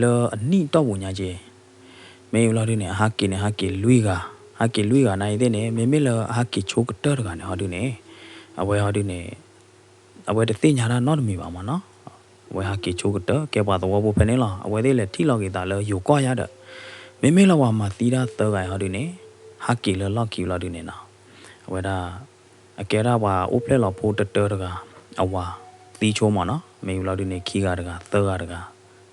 လၢအနံၣ်တီၢ်ပူၤညါက့ၤ မ့ၢ်ဘျီဒုန့ၣ် အဟးက့ၤန့ၣ် ဟးက့ၤလွံၢ်ဂၤ, ဟးက့ၤလွံၢ်ဂၤနာ်အံၤသ့ၣ်န့ၣ် မ့မ့ၢ်လၢအဟးက့ၤဆိကတၢၢ်တဂၤန့ၣ်ဟီဒုန့ၣ် အဝဲဟီဒုန့ၣ် အဝဲတသ့ၣ်ညါတၢ်နီတမံၤဘၣ်မးနီၤ. အဝဲဟးက့ၤဆိကတၢၢ် ကဲပှၤသဝီဖိဖဲန့ၣ်လီၤ. အဝဲသ့ၣ်လဲၤထံၣ်လီၤက့ၤသးလၢယိၤကီၢ်ယါဒီး မ့မ့ၢ်လၢပှၤမၤသံတၢ်သၢဂၤအံၤဟီဒုန့ၣ် ဟးက့ၤလၢလီၢ်ခံဘျီဒုန့ၣ်နီၤ အဝဲဒၣ် အကဲဒၣ်ပှၤအိၣ်ဖျဲၣ်လီၤဖိတတၢတဂၤ အဝၤသံဆိမးနီၤ. မ့ၢ်ဘျီဒုန့ၣ် ခံဂၤတဂၤ သၢဂၤတဂၤ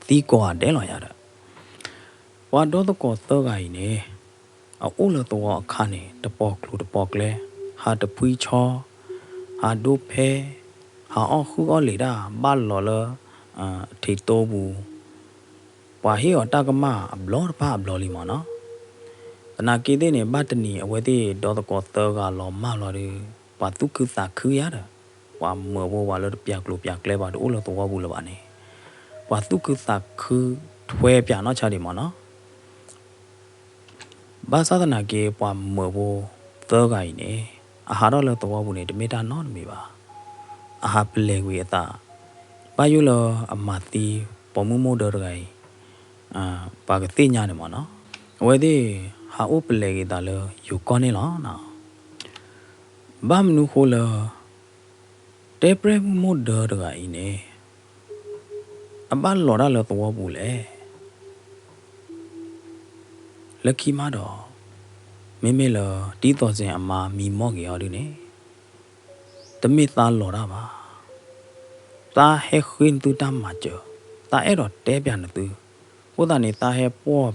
သံကိးဂၤဒဲးလီၤယါဒီး ပှၤဒီသကိးသၢဂၤအံၤန့ၣ် အအိၣ်လၢသဝီအခါန့ၣ် တပီၤကျိၤတပီၤကျဲ ဟးတဖှံဆီ ဟးဒိဖဲ ဟးအီၣ်ဃုအီၣ်လံာ်တၢ် ဘၣ်လီၤလၢ ထံးတိပူၤ ပှၤဟ့ၣ်အီၤတၢ်ကမၣ်အဘျီတဖၣ်အဘျီလံမးနီၤ. သနာ်က့သ့ၣ်န့ၣ် ဘၣ်တနံၤအဝဲသ့ၣ်ဒီသကိးသၢဂၤလီၤမၢ်လီၤဒီး ပှၤသူၣ်ခုသးခုယါဒီး ပှၤမၢဖိပှၤလၢတပျးကျိၤပျးကျဲဘၣ် တအိၣ်လၢသဝီပူၤလၢၤဘၣ်န့ၣ် ပှၤသူၣ်ခုသးခုထွဲပၠးနီၢ်ဆါဒံးမးနီၤ. ဘၣ်ဆၣ်သနာ်က့ ပှၤမၢဖိသၢဂၤအံၤန့ၣ် အဟးထီၣ်လၢသဝီပူၤန့ၣ် တမ့ၢ်တၢ်နီတမံၤဘၣ်. အဟးပလဲၤကွံာ်အသး ဘၣ်ယိၣ်လၢအမၤသံ ပိာ်မုၣ်မိၢ်ဒၢတဂၤအံၤ ပှၤကသ့ၣ်ညါန့ၣ်မ့ၢ်နီၤ, အဝဲသ့ၣ်ဟးအိၣ်ပလဲၤက့ၤသးလၢယိၤကီၢ်န့ၣ်လီၤ. ဘၣ်မနုၤဃိလၢ တဲပြဲၢ်မုၣ်မိၢ်ဒၢတဂၤအံၤန့ၣ် အဘၣ်လီၤတၢ်လၢသဝီပူၤလဲၣ်. လၢခံမးဒီး မ့မ့ၢ်လၢ ဒ်သိးစ့ၣ်အမါမံမီၢ်က့ၤအီၤဒုန့ၣ် တမ့ၢ်သးလီၤတၢ်ဘၣ်. သးဟဲဃ့နသုတၢ်မၤစၢၤ, သးအဲၣ်ဒိးတဲပျးနသု, အဃိသတးန့ၣ် သးဟဲပှီၢ်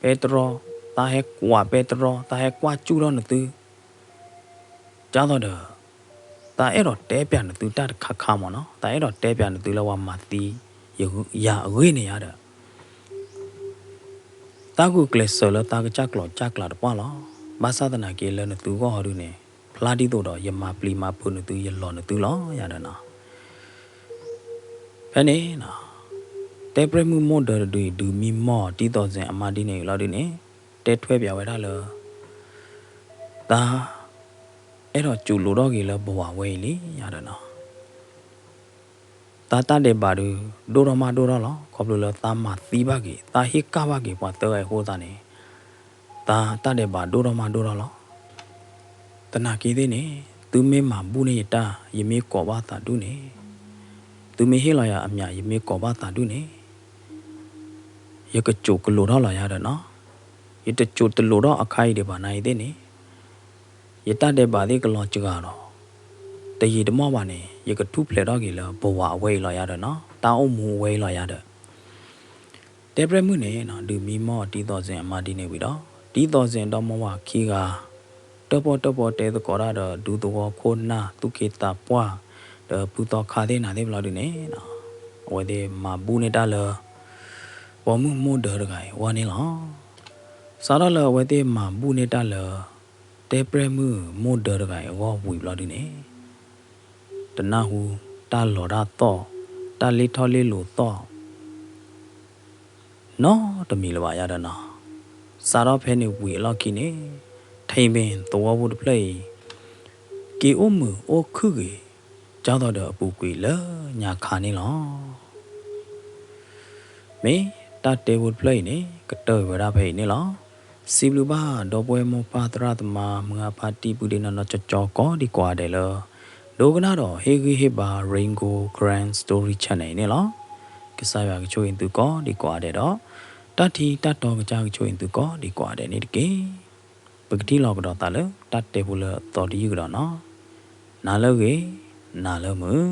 ပဲတြီ, သးဟဲကွၢ်ပဲတြီ, သးဟဲကွၢ်စူၣ်ထီၣ်နသု ဒ်သိးဒီး သးအဲၣ်ဒိးတဲပျးနသုတၢ်တခါခါမ့ၢ်နီၤ, သးအဲၣ်ဒိးတဲပျးနသုလၢပှၤမၤသံယၤအဂ့ၢ်န့ၣ်ယါဒီး သးဂုာ်ကျဲးစၢးလၢသးကစၢ်ကျိာ်စၢ်ကျးတပှၢ်လီၤ. ဘၣ်ဆၣ်သနာ်က့လၢနသုဂီၢ်ဟီဒုန့ၣ် ဖျါဒ်သိးဒီးယမၤပျံၤမၤဖုးနသု ယလီၤနသုလီၤယၤဒီးနီၤ. ဖဲန့ၣ် တဲပြဲၢ်မုၣ်မိၢ်ဒၢတဒုအံၤ ဒုးမံမီၢ်ဒ်သိးစ့ၣ်အမါဒ်န့ၣ်အံၤလီၤဒုန့ၣ် တဲထွဲပျးဝဲဒၣ်လၢ သး အဲၣ်ဒိးစူးလိာ်ထီၣ်က့ၤလၢပဝဲအဝဲအံၤလံယၤဒီးနီၤ. သးတၢ်ဒဲးဘးဒုး ဒိၣ်ထီၣ်မးဒိၣ်ထီၣ်လီၤ. ခီဖျိလၢသးမၤသံဘၣ်က့ၤ သးဟ့ၣ်ကၣ်ဘၣ်က့ၤပှၤသၢဂၤအံၤအဃိသတးန့ၣ် သးတၢ်ဒဲးဘးဒိၣ်ထီၣ်မးဒိၣ်ထီၣ်လီၤ. သနာ်က့သ့ၣ်န့ၣ် သုမ့ၢ်မၤဘူၣ်န့ၢ်ယတၢ် ယမ့ၢ်ကိးဘၣ်သးဒုန့ၣ်, သုမ့ၢ်ဟ့ၣ်လီၤယၤအမံၤ ယမ့ၢ်ကိးဘၣ်သးဒုန့ၣ် ယကစူးကလိာ်ထီၣ်လီၤယၤဒီးနီၤ. ယတစူးတလိာ်ထီၣ်အခါအံၤဒံးဘၣ်နၤအံၤသ့ၣ်န့ၣ် ယတၢ်ဒဲးဘးသ့ၣ်ကလီၤစှၤဒီး တယံာ်တမီၢ်ဘၣ်န့ၣ် ယကထူၣ်ဖျဲးထီၣ်က့ၤလၢပဝဲအဝဲအံၤလီၤယၤဒီးနီၤ, တၢ်အိၣ်မူအဝဲအံၤလီၤယၤဒီး တဲပြဲၢ်မုၣ်န့ၣ်နီၤ ဒုးမံမီၢ်ဒ်သိးစ့ၣ်အမါဒ်န့ၣ်ဝံၤဒီး ဒ်သိးစ့ၣ်ဒီမါဝၤခံဂၤ တၢၣ်ပီၣ်တၢၣ်ပီၣ်တဲသကိးတၢ်ဒီး ဒူသဝီခိၣ်နၢ်သူၣ်က့သးပှၢ် ဒီးဖုသီခါသ့ၣ်နၤသ့ၣ်တဖၣ်လီၤဒုန့ၣ်နီၤ အဝဲသ့ၣ်မၤဘူၣ်န့ၢ်တၢ်လၢ ပိာ်မုၣ်မိၢ်ဒၢတဂၤအံၤအဂီၢ်န့ၣ်လီၤ. စးထီၣ်လၢအဝဲသ့ၣ်မၤဘူၣ်န့ၢ်တၢ်လၢ တဲပြဲၢ်မုၣ်မိၢ်ဒၢတဂၤအံၤအဂီၢ်ဝံၤဘျီဒုန့ၣ် တနၢ်ဟူတၢ်လီၤတၢ်သီၣ် တၢ်လ့ၣ်ထီၣ်လ့ၣ်လိၤသီၣ် နီတမံၤလၢၤဘၣ်ယၤဒီးနီၤ. စးထီၣ်ဖဲန့ၣ်ဝံၤအလီၢ်ခံန့ၣ် ထံမ့ၢ်သဝီဖိတဖျၢၣ်အံၤ က့ၤအိၣ်မုာ်အိၣ်ခုၣ်ဂ့ၤ ကၢ်သိးဒီးအပူၤကွံာ်လၢညါခါန့ၣ်လီၤ. မ့ၢ်တၢ်တဲဖိတဖျၢၣ်အံၤန့ၣ် ကတၢၢ်ဝဲဒၣ်ဖဲအံၤန့ၣ်လီၤ. စံးဘျုးဘၣ်ဒီပုၢ်ဝဲၢ်မိၢ်ပၢ်သရၣ်သမါ မုၢ်ဂၤဖါတံၢ်ပုၢ်ဒ့နီၢ်နီၢ်ကၠီကၠီကိးဒံးကိးဂၤဒဲးလၢ ဒိကနၣ်ဒီးဟ့ၣ်ဂံၢ်ဟ့ၣ်ဘါ Rain Gold Karen Story Channel အံၤန့ၣ်လီၤ. ကစၢ်ယွၤကဆိၣ်ဂ့ၤသုကိးဒံးကိးဂၤဒဲးဒီး တၢ်ထံတၢ်တီကစၢ်ကဆိၣ်ဂ့ၤသုကိးဒံးကိးဂၤဒဲးန့ၣ်တက့ၢ်. ပကထံၣ်လိာ်ကဒီးသးလၢတၢ်တဲဖိလၢအသီတယုၢ်ကဒီးနီၤ. နၤလၢအဂ့ၤ, နၤလၢမုာ်.